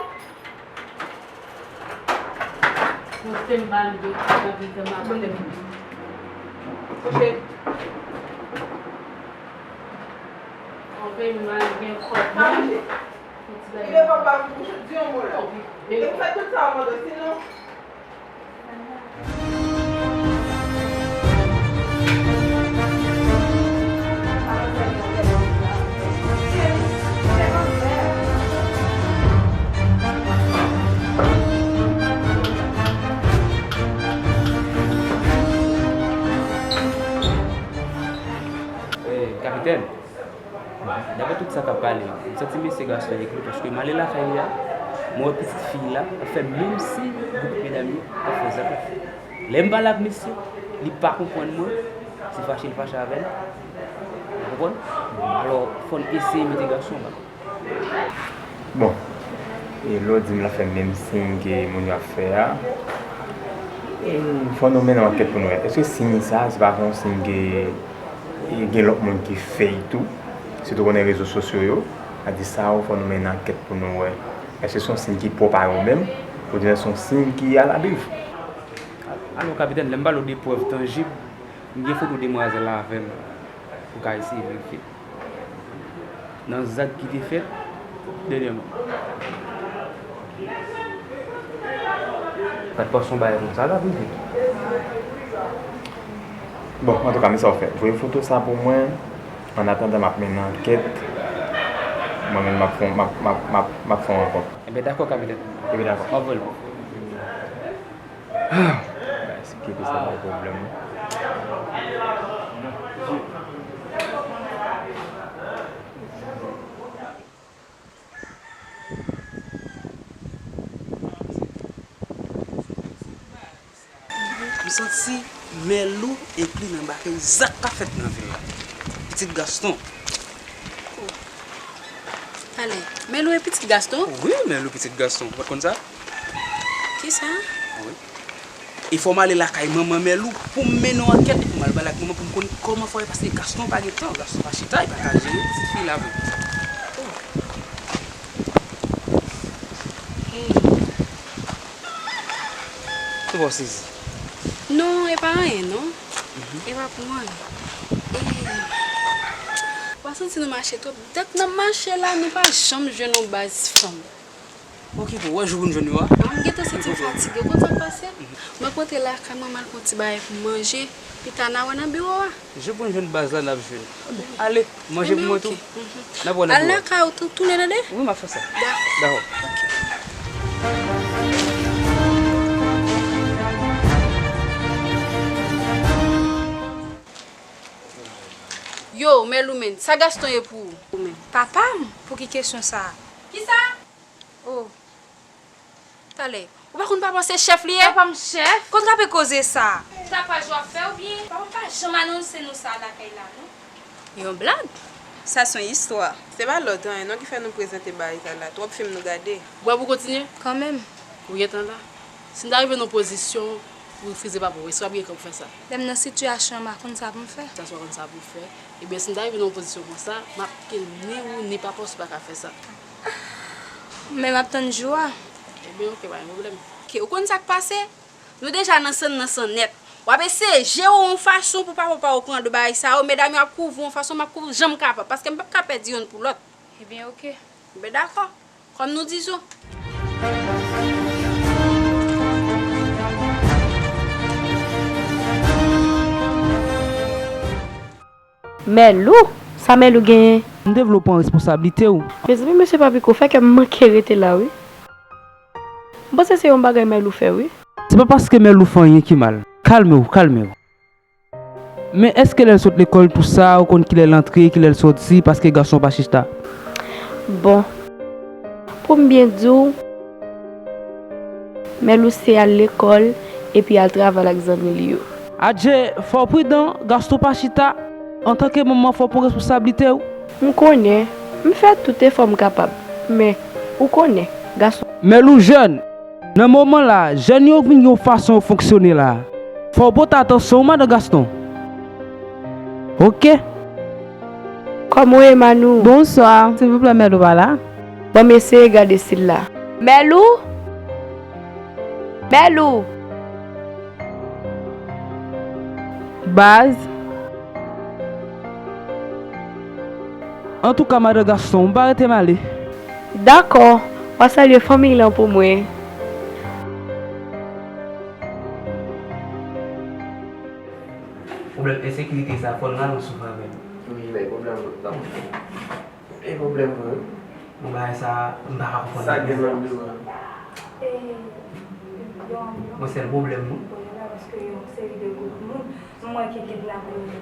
Poste m pa anvi, anvi fè m abone. Poste. Anpil mal gen kòb. Pa bouje. Li devan pa pou di yon mo la. E pou fè tout sa ou mande, sinon. Kapitèn, daprè tout sa k ap pale, m santi mesye gason yo ekri paske m ale lakay li a, mwen wè pitit fi la ap fè menm siy gwoup medam yo ap fè zak la. Lè m pale ak mesye, li pa konprann mwen, se fache l fache avè m. Ou konprann? Alò, fò n eseye mete gason anba. Bon, e lè w di m l ap fè menm siy ke moun yo ap fè a, e fò nou mennen yon ankèt pou n wè. Èske siy sa a, se pa yon siy ke e gen lòt moun ki fè l tou? Sitou konnen rezo sosyo yo, a di sa, fò nou mennen ankèt pou nou wè. Èske se yon siy ki pwòp a yo menm, oubyen se yon siy ki aladriv? Alò, kapitèn, lè m pale w de prèv tanjib, M gen foto demwazèl la avè m, ou ka eseye verifye. Nan zak ki te fèt dènyèman. Sa t pase yon bagay konsa, l ap rive. Bon, antouka, men sa w fè. Voye foto sa pou mwen. Annatandan, m ap mennen ankèt. Mwen menm, m ap fè, m ap, m ap, m ap, m ap fè yon rankont. Enben, dakò, kapitèn. Enben, dakò. M ap voye l pou ou. Ah, bagay sekirite sa bay pwoblèm, wi. M santi Mèlou enkli nan bagay zak k ap fèt nan vil la. Pitit Gaston. Talè, Mèlou e pitit Gaston? Wi, Mèlou pitit Gaston. Ou pa t konn sa? Kisa? Wi. E fò m ale lakay manman Mèlou pou m mennen yon ankèt epi pou m al pale ak manman pou m konn kòman fò e, paske Gaston pa gen tan, Gaston pa chita, e pa ka jere pitit fi la vre. Oh. Hey. Kisa w sezi? Non, e pa anyen, non. Mhm. E pa pou anyen. E, w pa santi nou mache twòp dat n ap mache la, nou pa janm jwenn yon baz fanm. Ok, pou wè jou pou n jwenn yo a. A, m gentan santi m fatige. Ou konn sa k pase? Mhm. Mwen pote lakay mwen, m al pran ti bagay pou m manje. Pita n a wè nan biwo a. Jou pou n jwenn baz la, n ap jwenn. Ale, manje pou mwen tou. N ap wè nan biwo a. Al lakay ou tou, tounen tande? Wi, m ap fè sa. Dakò. Dakò. Ok. Yo, Mèlou menn, sa Gaston ye pou ou? Ou menm. Papa m? Pou ki kesyon sa a? Kisa? Oh. Talè. Ou pa konn papa w se chèf li ye? Papa m chèf? Konn trape koze sa. Tapaj w ap fè oubyen? Papa m pa janm anonse nou sa lakay la, non. Yon blag? Sa se yon istwa. Se pa lòt anyen non ki fè nou prezante bagay sa la. Twòp fim nou gade. Bwè pou kontinye? Kanmenm. Ou gentan la. Si n ta rive nan yon pozisyon pou refize papa w, èske w ap gen kè pou fè sa? Lè m nan sitiyasyon an, m pa konn sa pou m fè. Sa, si w pa konn sa pou w fè. Ebyen, si n ta rive nan yon pozisyon konsa, m ap kite ni ou ni papa w si w pa ka fè sa. Men m ap tann jou a. Ebyen, oke, pa gen pwoblèm. Oke, ou konn sa k pase? Nou deja nan sann nan sann nèt. W ap eseye jere w yon fason pou papa pa w pran de bagay sa yo. Medam yo ap kouvri w yon fason, m ap kouvri jan m kapab, paske m p ap ka pèdi youn pou lòt. Ebyen, oke. Ebyen, dakò. Kòm nou di zo. Mèlou? Sa Mèlou genyen? M te vle w pran responsablite w. Mezanmi, mesye pa piko, fè kè m manke rete la, wi. M panse se yon bagay Mèlou fè, wi. Se pa paske Mèlou fè anyen ki mal. Kalme w, kalme w. Men èske lè l sot lekòl tou sa, ou konn kilè l antre, kilè l sòti, paske Gaston pa chita? Bon, pou m byen di w, Mèlou se al lekòl epi al travay ak zanmi li yo. Adje, fò w pridan, Gaston pa chita. Antanke manman, fò w pran responsablite w. M konnen, m fè tout efò m kapab, men, ou konnen, Gaston. Mèlou jèn. Nan moman la, jèn yo vin gen yon fason yo fonksyone la. Fò w pote atansyon wi, madan Gaston. Oke. Kòman w ye, Manou? Bonswa. Silvouplè, Mèlou pa la? Ban m eseye gade si l la. Mèlou? Mèlou? Baz. Antouka, madan Gaston, ou pa rete m ale. Dakò, w a salye fanmiy lan pou mwen. Pwoblèm ensekirite sa, fò n rale w souf avè l. Wi, men pwoblèm lòt la. E pwoblèm mwen. Bon, bagay sa, m pa ka konprann. Sa gen nan biwo a? E, yon anbilan. Bon, sèl pwoblèm nou. Bon, yo la paske yon seri de gwoup moun, m wè ki kidnape yo.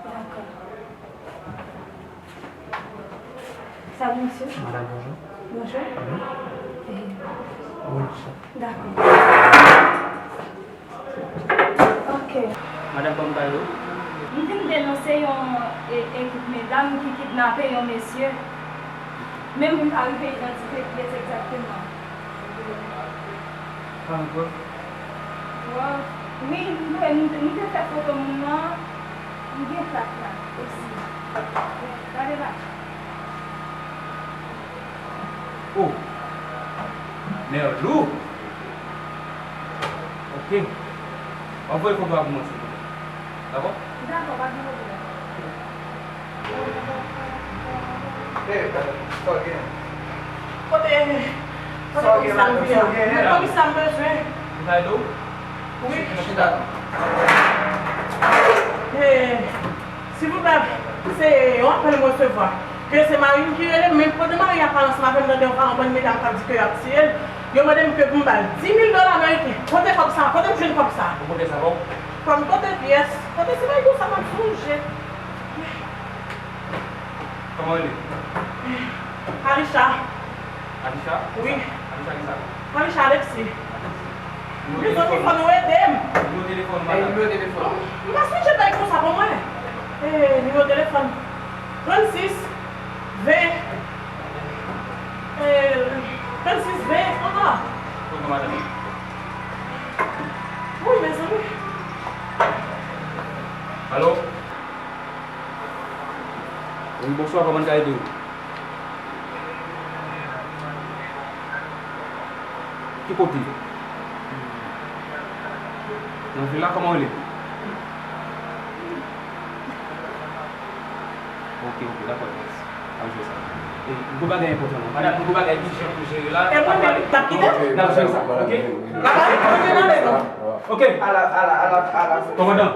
Dakò. Salut, monsieur. Madame, bonjour. Bonjour. Oui. E, bonjour. Dakò. Ok. Madanm, kòman bagay yo? M vin denonse yon e-, ekip medam ki kidnape yon mesye. Men m pa rive idantifye kiyès egzakteman. Pa ankò? Wi, m te, m te, m te fè foto moun nan. M gen plak la osi. Gade la. Oh! Mèlou! Ok. Anvoye foto a pou mwen, silvouplè. Dakò? Dakò, pa gen pwoblèm. Hey, sa w gen? Kote, kote komisè a ye a? Men komisè a m bezwen. Li ka ede w? Wi. Chita non. Hey, silvouplè, se yon apèl m resevwa. Ke se mari m ki rele m, men pandan mari a pale ansanm avè m, m tande yon bann medam k ap di ke y ap tiye l. Yo mande m ke pou m ba l di mil dola ameriken. Kote kòb sa a? Kote m jwenn kòb sa a? Ou kote sa, bon? Kòm kote pyès? Kote se bagay konsa m ap sonje? Kòman w rele? Alisha. Alisha? Wi. Alisha kisa? Alisha Alexis. Mezanmi, fò nou ede m. Nimewo telefòn ou, madanm? Nimewo telefòn. M pa sonje bagay konsa pou mwen. Eh, nimewo telefòn. Trannsis ven. Eh, trannsis ven. Ah, ah. Kòman, madanm? Wi, mezanmi. Alo? Wi, bonswa, kòman n ka ede w? Ki kote? Nan vil la, kòman w rele? Ok, ok, dakò, mèsi. N ap jere sa. E, gwo bagay enpòtan non. Madanm, gwo bagay ijan pou jere la. E mwen menm, n ap kite? N ap jere sa, ok? N ap ale, mwen menm ale non. Ok. Ala, ala, ala, ala. Kòmandan.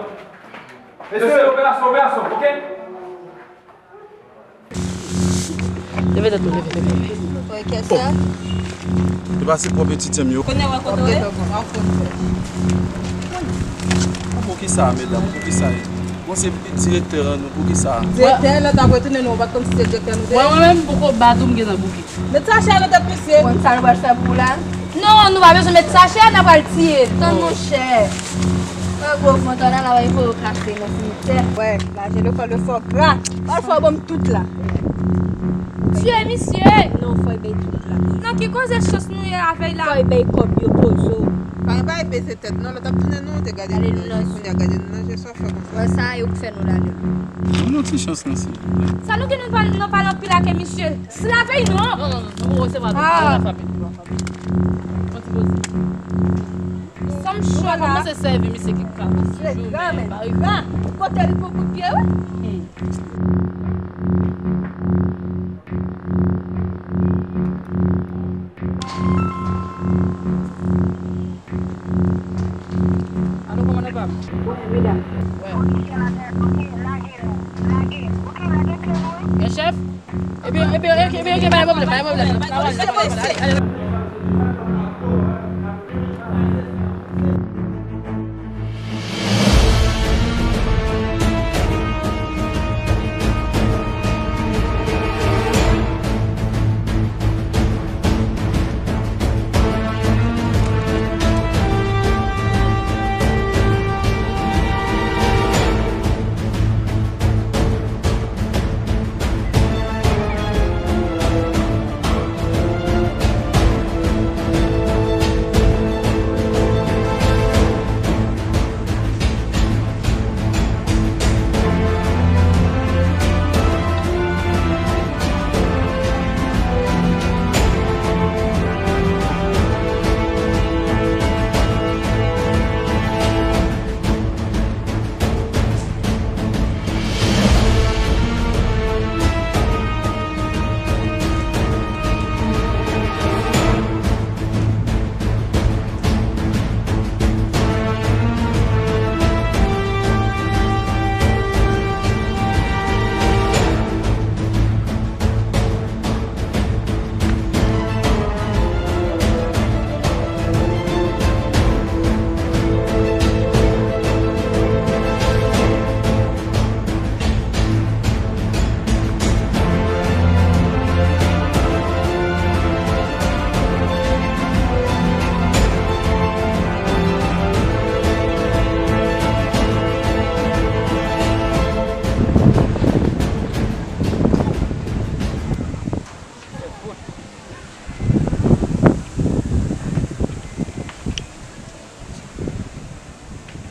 Mesye, operasyon, operasyon, ok? Leve tèt ou, leve, leve, leve. Wè, kiyès sa? Se pa se pwòp etidyan m yo. Konnen wè kote w ye? Pou kisa, medam, pou kisa? Bon, se direktè an nou, pou kisa? Direktè, lè n ap retounen, nou pa t konn si se direktè nou te ye. Mwen, mwen menm, m poko bat ou, m gentan bouke. Met sachè nan tèt misye. Konn sa nou pral fè pou ou la? Non, nou pa bezwen met sachè, n a pral tiye l. Tann monchè. Wè gwo vant an la, la wè fò yo kache nan simitè. Wè, laje lekòl yo fò gra. Al fò ban m tout la. Tiye misye! Non, fò y bay tout la. Nan ki koze chans nou ye avè l la? Fò y bay kòb yo poze w. Pa gen bagay peze tèt non, lè w t ap tounen nou, ou te gade nou nan je, kounye a gade nou nan je, sa w fè konsa? Wè sa yo k fè nou la menm. Ban nou ti chans nan silvouplè. Sa nou gen nou pa, nou pale anpil ak misye. Slavey non! Non, non, non, non, non, se pa, pa frape, pa frape. Yon ti poze. Sa m cho la. Kòmanse sèvi misye ki ka. Misye gran, men pa rive. Kote li pran kout pye, wi. Hmm. Alo, kòmandan Pam? Wè, medam. Wè. Gen chèf? Ebyen, ebyen, ebyen, ebyen, pa gen pwoblèm, pa gen pwoblèm. Pa gen pwoblèm, pa gen pwoblèm. Ale, ale.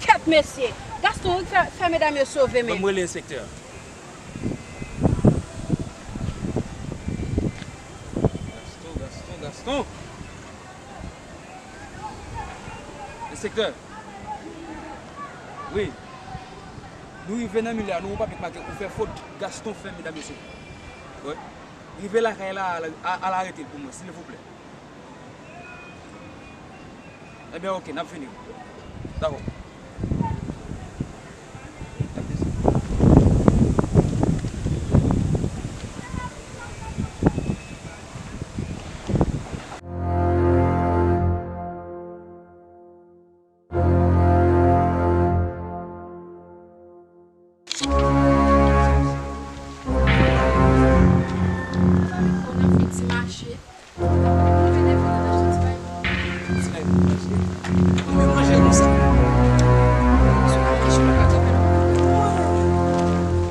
Kèt mesye! Gaston wi k fè, fè medam yo sove men. Ban m rele enspektè a. Gaston, Gaston, Gaston! Enspektè! Wi. Nou rive nan milye a, nou wè yon papye k make ou fè fot, Gaston fè, medam mesye. Wi. Rive lakay la, al, al arete l pou mwen, silvouplè. Ebyen, oke, n ap vini. Dakò.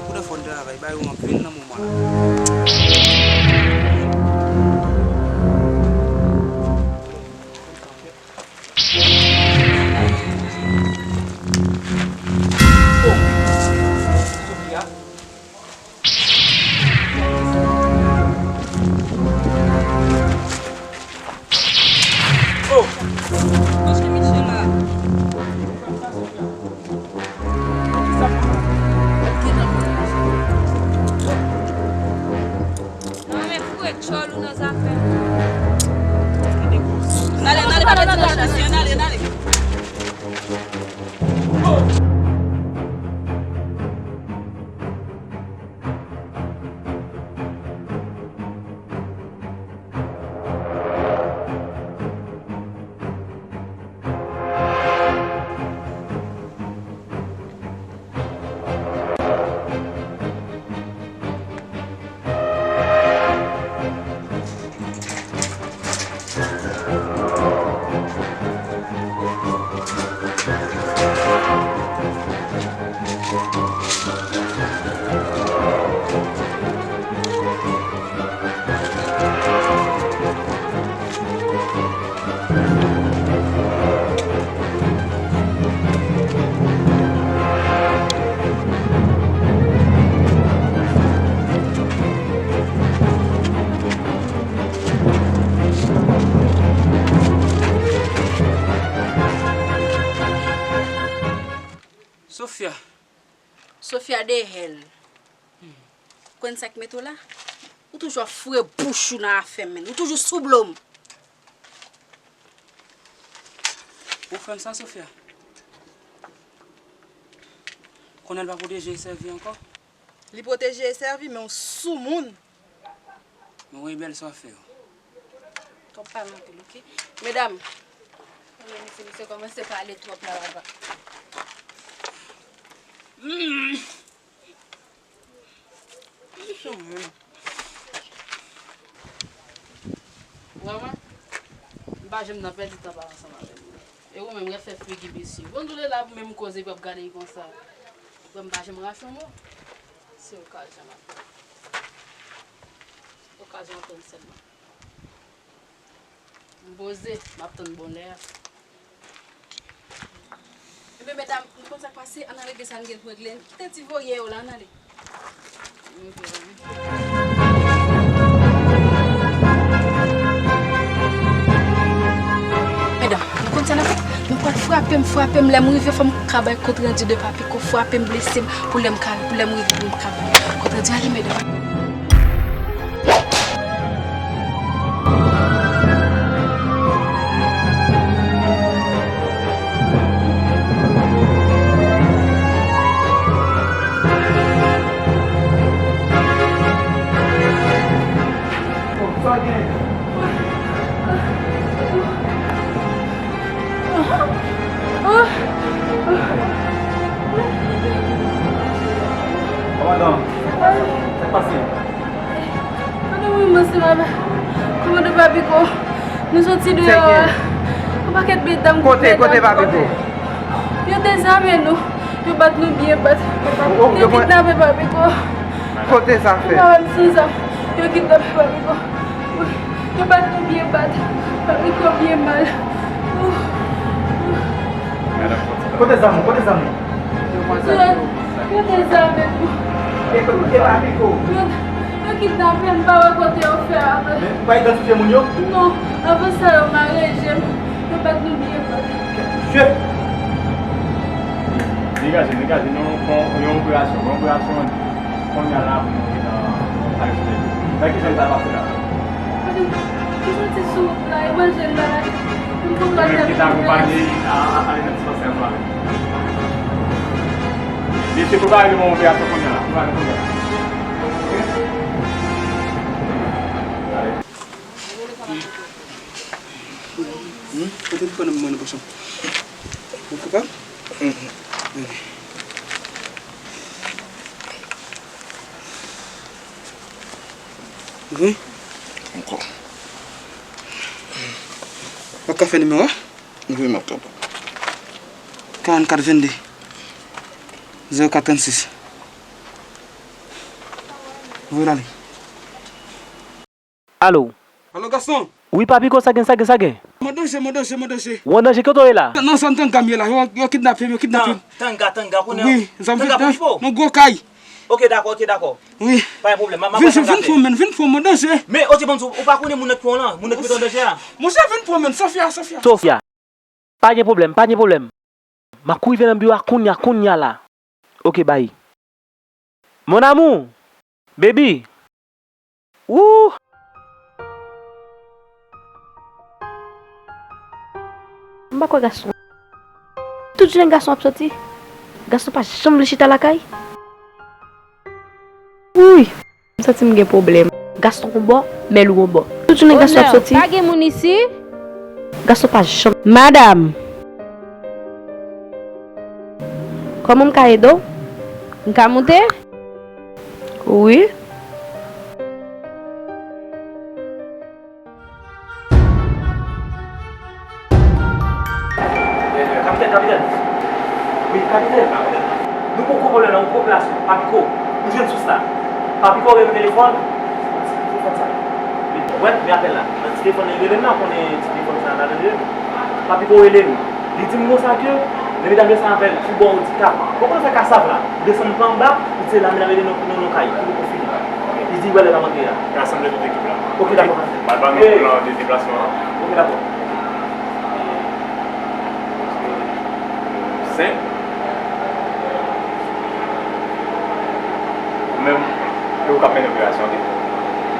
Kounye fò n travay, bay ou anpil nan moman la. Oh! Sofia. Oh! Paske misye la. Nan men foure tchòl ou nan zafè. N ale, n ale, pa pèdi nan chans, n ale, n ale. Sofia. Sofia de hell. Ou konn sa k mete w la? Ou toujou ap foure bouch ou nan afè m, menn. Ou toujou sou blo m. Ou fè m sa, Sofia? Konnen l pa pwoteje e sèvi ankò? Li pwoteje e sèvi, men w soumoun. Men w rebèl sa w ap fè yo. Twòp pale anpil, oke? Medam. Ebyen, misye, misye kòmanse pale twòp la, papa. Soumoun. Ou wè mwen? M pa janm nan pèdi tan pa ansanm avè nou. E ou menm, rete fè figi bisi. Bon, nou le la pou menm koze, pou ap gade l konsa. Ou wè m pa janm rache yon mo. Se okazyon m ap tann. Okazyon m ap tann sèlman. M poze, m ap tann bon lè a. Ebyen, medam, nou konn sa k pase, ann al regle sa n gen pou regle. Kite ti voyè yo la, ann ale. Medam, nou konn sa n ap fè? Nou pral frape m, frape m, lè m rive, fò m ka bay kont randi de Papiko, frape m, blese m, pou lè m ka, pou lè m rive, pou m ka bay kont randi. Ale, medam. Kòmandan, sa k pase? Kòmandan, mwen, mwen, se papa. Kòmandan Papiko, nou soti deyò a. Yon pakèt medam. Kote, kote Papiko? Yo dezame nou. Yo bat nou byen bat. Yo kidnape Papiko. Kote sa fèt? Mwen pa wè m san zam. Yo kidnape Papiko. Yo bat nou byen bat. Papiko byen mal. Kote zam ou? Kote zam ou? Yo dezame nou. E kote Papiko? Yo, yo kidnape m, m pa wè kote yo fè avè l. Men ou pa idantifye moun yo? Non. Avan sa, yo mare je m. Yo bat nou byen bat. Je! Degaje, degaje, nou fè yon operasyon, yon operasyon kounye a la pou nou vin nan Paris. Nan ki zòn sa pase la? Kote m soti sou wout la, e manje m bagay. M konprann. Mwen ki ta akonpaye a, a, ale nan dispansè ansanm avè m. Mesye, prepare nou yon operasyon kounye a la. Prepare nou kounye a la. Kote m pran nan mwen nan pòch la? Ou kapab? Wi. Ankò. W ap ka fè nimewo a? Wi, m ap kapab. Karannkat vennde, zewo kat trannsis. Voye l ale. Alo. Alo, Gaston. Wi, Papiko, sa gen, sa gen, sa gen? Mwen danje, mwen danje, mwen danje. Ou an danje, kote w ye la? Nan zòn Tanga m ye la, yo, yo kidnape m, yo kidnape m. Tanga, Tanga, konnen. Wi, zòn Tanga, Pipo. Nan gwo kay. Ok, dakò, ok, dakò. Wi. Pa gen pwoblèm, m a, m a pran Tanga. Vin, vin pran mwen, vin pran mwen, danje. Men, ok, ban m di w, ou pa konnen moun nan ki pran w lan, moun nan ki mete w an danje a. Monchè, vin pran mwen, Sofia, Sofia. Sofia. Pa gen pwoblèm, pa gen pwoblèm. M a kouri vin nan biwo a kounye a, kounye a la. Ok, bay. Mon amour! Baby! Wouh! M pa kwè Gaston. Tout jounen Gaston ap soti. Gaston pa janm vle chita lakay. Wouy! M santi m gen pwoblèm. Gaston yon bò, Mèlou yon bò. Tout jounen Gaston ap soti. Pa gen moun isi? Gaston pa janm. Madanm! Kòman m ka ede w? M ka moute? Wi. Kapitèn, kapitèn. Wi, kapitèn. Nou gon gwo pwoblèm la, yon gwo plas, Papiko. Nou jwenn sous la. Papiko rele m telefòn. Telefòn sa. Wi, wè, men apèl la. Nan ti telefòn nan, li rele m nan, konnen ti telefòn sa nan rele m. Papiko rele m. Li di m konsa ke, men medam yo sa avè l, sou bò Odikap. Ou konn fè kasav la. Ou desann pa anba, ou se la medam yo te nan, nan, nan kay, ki poko fini. Li di wè lè l ap antre a. Rasanble tout ekip la. Ok, dakò. M al ba nou plan de deplasman an. Ok, dakò. Senk. Ou menm, e ou k ap mennen operasyon, ok?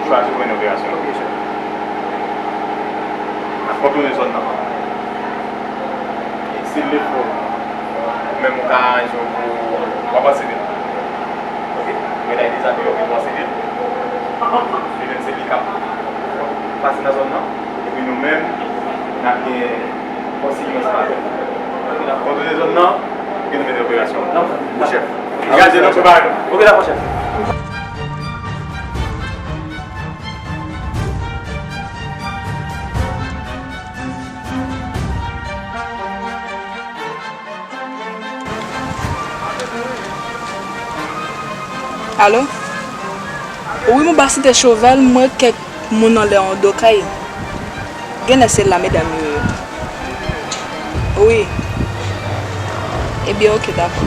Chwazi ou mennen operasyon. Ok, chèf. N ap kontwole zòn nan. E si l fo, ou menm ou ka aranjwe w pou w avanse vit. Ok? Ou mèt al dezabiye w, ou avanse vit. Li menm se li k ap pase nan zòn nan. Epi nou menm, n ap gen konsiyans pa avè l. Kontwole zòn nan, pou ke nou mennen operasyon. Wi, chèf. Degaje nou, prepare nou. Ok, dakò, chèf. Alo? Wi, m anba Site Chovèl, m wè kèk moun anlè yon do kay. Genlè se la medam yo ye. Wi. Ebyen, ok, dakò.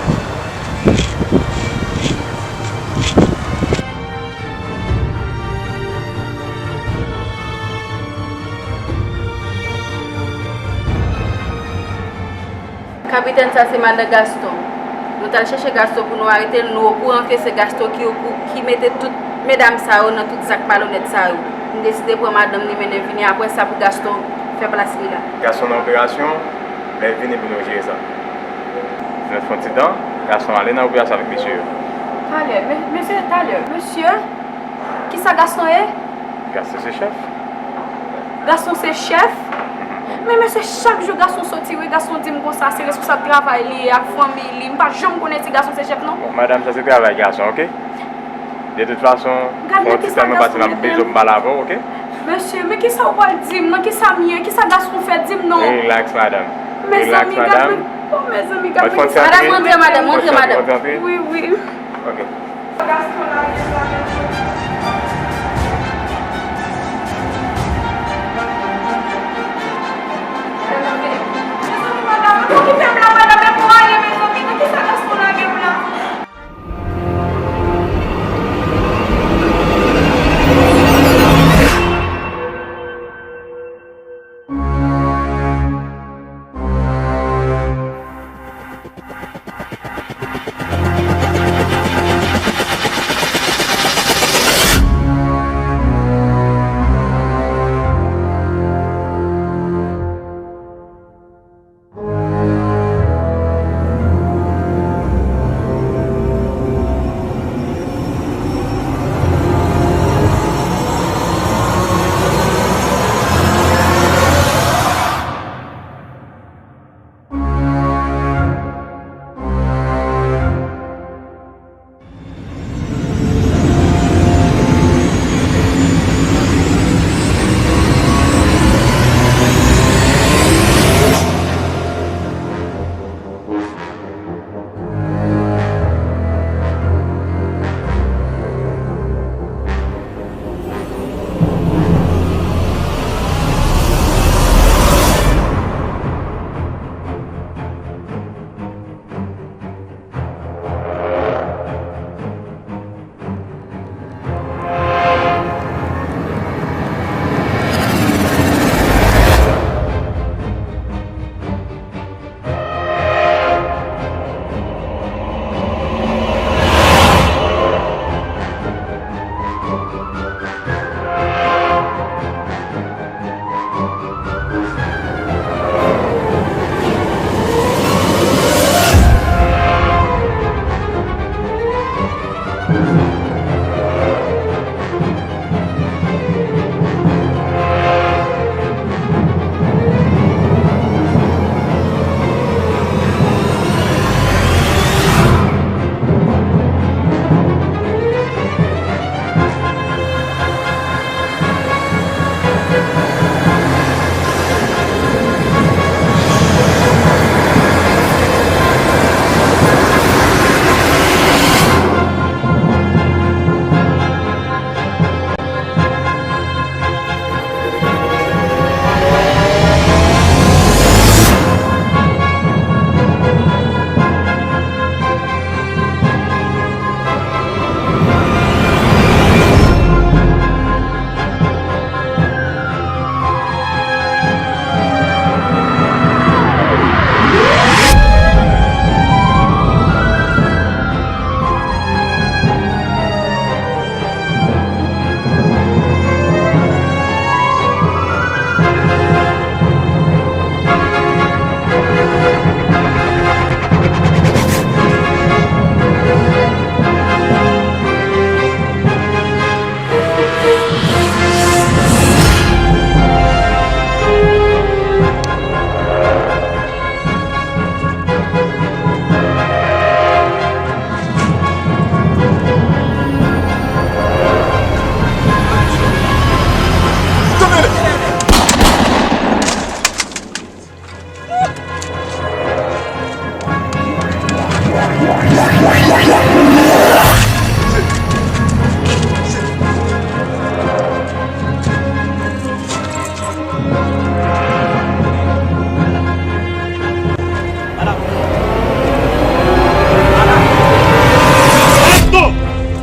Kapitèn, sa se madan Gaston. Nou t al chèche Gaston pou nou arete l, nou okouran ke se Gaston ki okou-, ki mete tout medam sa yo nan tout zak malonèt sa yo. M deside pran madanm li mennen vini, apre sa pou Gaston fè plas li la. Gaston nan operasyon, men vini pou nou jere sa. Nou fè yon ti tan, Gaston ale nan operasyon avèk mesye yo. Talè, me-, mesye, talè. Mesye, kisa Gaston ye? Gaston se chèf. Gaston se chèf? Men mesye, chak jou Gaston soti, wi, Gaston di m konsa, se responsab travay li ye ak fanmi li. M pa janm konnen si Gaston se chèf, non. Bon, madanm, sa se travay gason, ok? De tout fason, fè yon ti tan mwen pase, m ap bezwen m pale avè w, ok? Mesye, men kisa w pral di m? Nan kisa m ye? Kisa Gaston fè? Di m non. Relax, madanm. Relax, madanm. Oh, mezanmi, gad men kisa. Madanm, rantre, madanm, rantre, madanm. Wi, wi. Ok.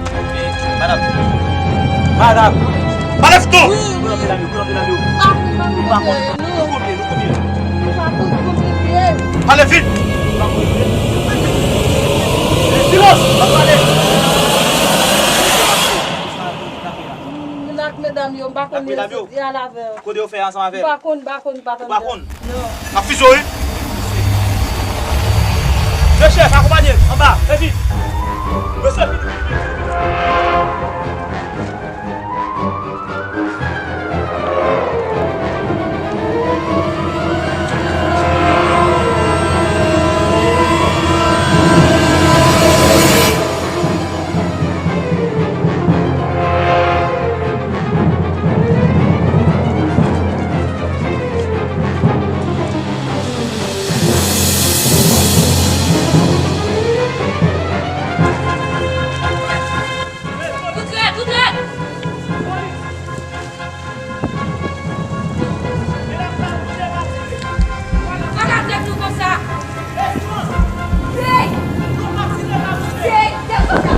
Madanm! Madanm! Madanm! Madanm! Wi, wi. Kote w antre nan yo? Kote w antre nan yo? Ou pa konn. Nou konbyen? Nou konbyen? Nou pa konn konbyen. Pale vit! Silans! N ap pale! Vin ak medam yo, m pa konn li, se al avè yo. Kote yo fè ansanm avè l? M pa konn, m pa konn, m pa konn. Ou pa konn? Non. N ap fize w, wi. Mesye, akonpanye m anba, fè vit. Mesye, vit, vit, vit, vit. Tout rèd, tout rèd! Sa k ap tèt nou konsa? Hey! Hey! Tèt konsa!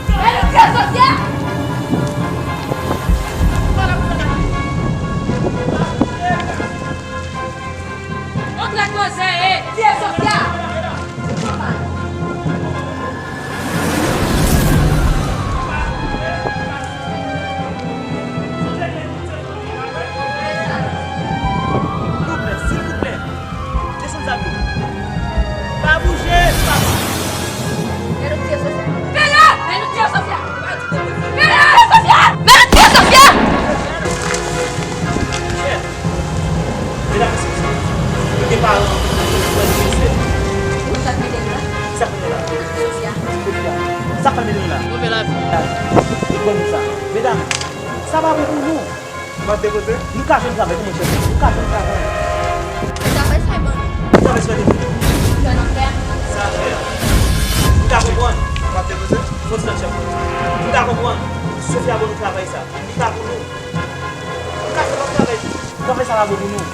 Hey, nou tèt konsa! Antre koze, e! Tire Sofia! Silvouplè, silvouplè, desann zam yo. Pa bouje, pa bouje. Mèt nou tiye Sofia. Mèt nou tiye Sofia. Mèt nou tiye Sofia. Mèt nou tiye Sofia. Medam, mesye, nou gen paran nou ki pran yon mesye. Sa k mete nou la? Sa k mete nou la? Sofia. Sofia. Sa k mete nou la? Move lavi. Li pran nou sa. Medam, sa pa bon pou nou. Nou pa depoze? Nou ka jwenn travay, kòman chèf? Nou ka jwenn travay. Travay sa e ban nou. Travay sa e ban nou. Sa nou fè. Sa fè. Nou ka konprann. Nou pa depoze? Fò ti nan chèf. Nou ka konprann. Sofia ban nou travay sa. Li pa pou nou. Nou ka fè lòt travay tou. Travay sa pa bon pou nou.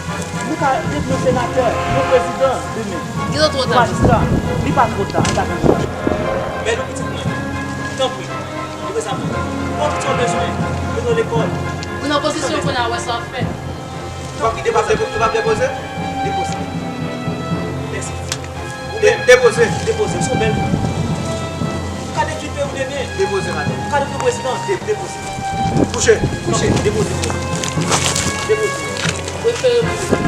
Nou ka devni yon senatè, yon prezidan demen. Li twò ta. Majistra, li pa twò ta, an ta konsa. Men nou pitit mwen, tanpri, depoze zam nan. Pran tout sa w bezwen, mete w lekòl. Ou nan pozisyon pou n a wè sa w ap fè. Tanpri, depoze. Ou p ap depoze? Depoze. Mèsi. De-, depoze. Depoze. Ou se yon bèl moun. Ou ka detwi peyi w demen. Depoze, madanm. Ou ka detwi prezidan. De-, depoze. Kouche, kouche. Depoze. Depoze. Prefere mouri.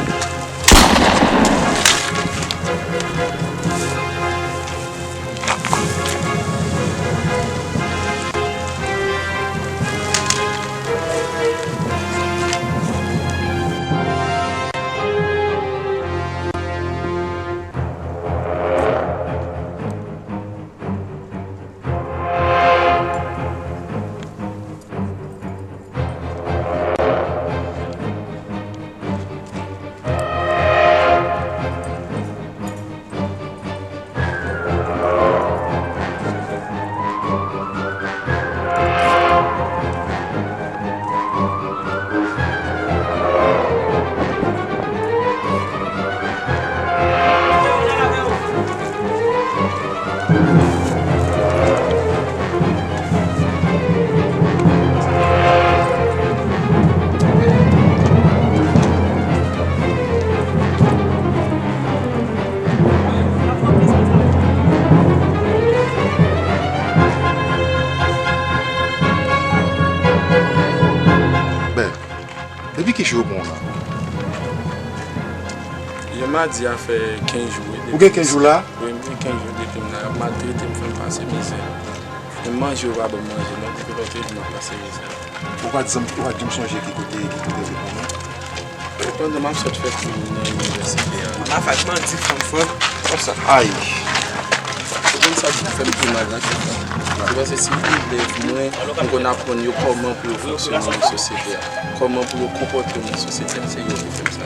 Ki jou bon la? Jodi a fè kenz jou. Ou gen kenz jou la? Wi, m gen kenz jou depi m la. Y ap maltrete m, fè m pase mizè. Menm manje, yo pa ban m manje non, depi lòt jou m ap pase mizè. Ou pa di m, ou pa di m sonje ki kote, ki kote ou te konnen? Pandan m ap sot fè kou nan inivèsite a. Afè manti fanm fòt konsa. Ay. Ou konn sa ki fè m pi mal nan kèk tan? Se paske si m te vle mwen, m konn aprann yo kòman pou yo fonksyone nan sosyete a, kòman pou yo konpòte yo nan sosyete a, se yo ki fè m sa.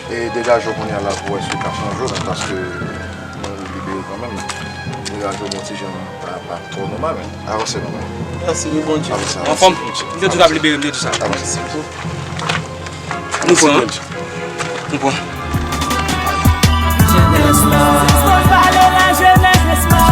E degaje w kounye a la pou wè si w ka chanje w, men paske nou libere kanmenm. Degaje w bon ti jan, pa, pa twò nòmal, men avanse nòmal. Mèsi, wi, Bondye. Avanse, Anfòm, avanse. m te di w t ap libere m, m te di w sa. Avanse. Nou pran, nou pran. Fò n pale lajenès,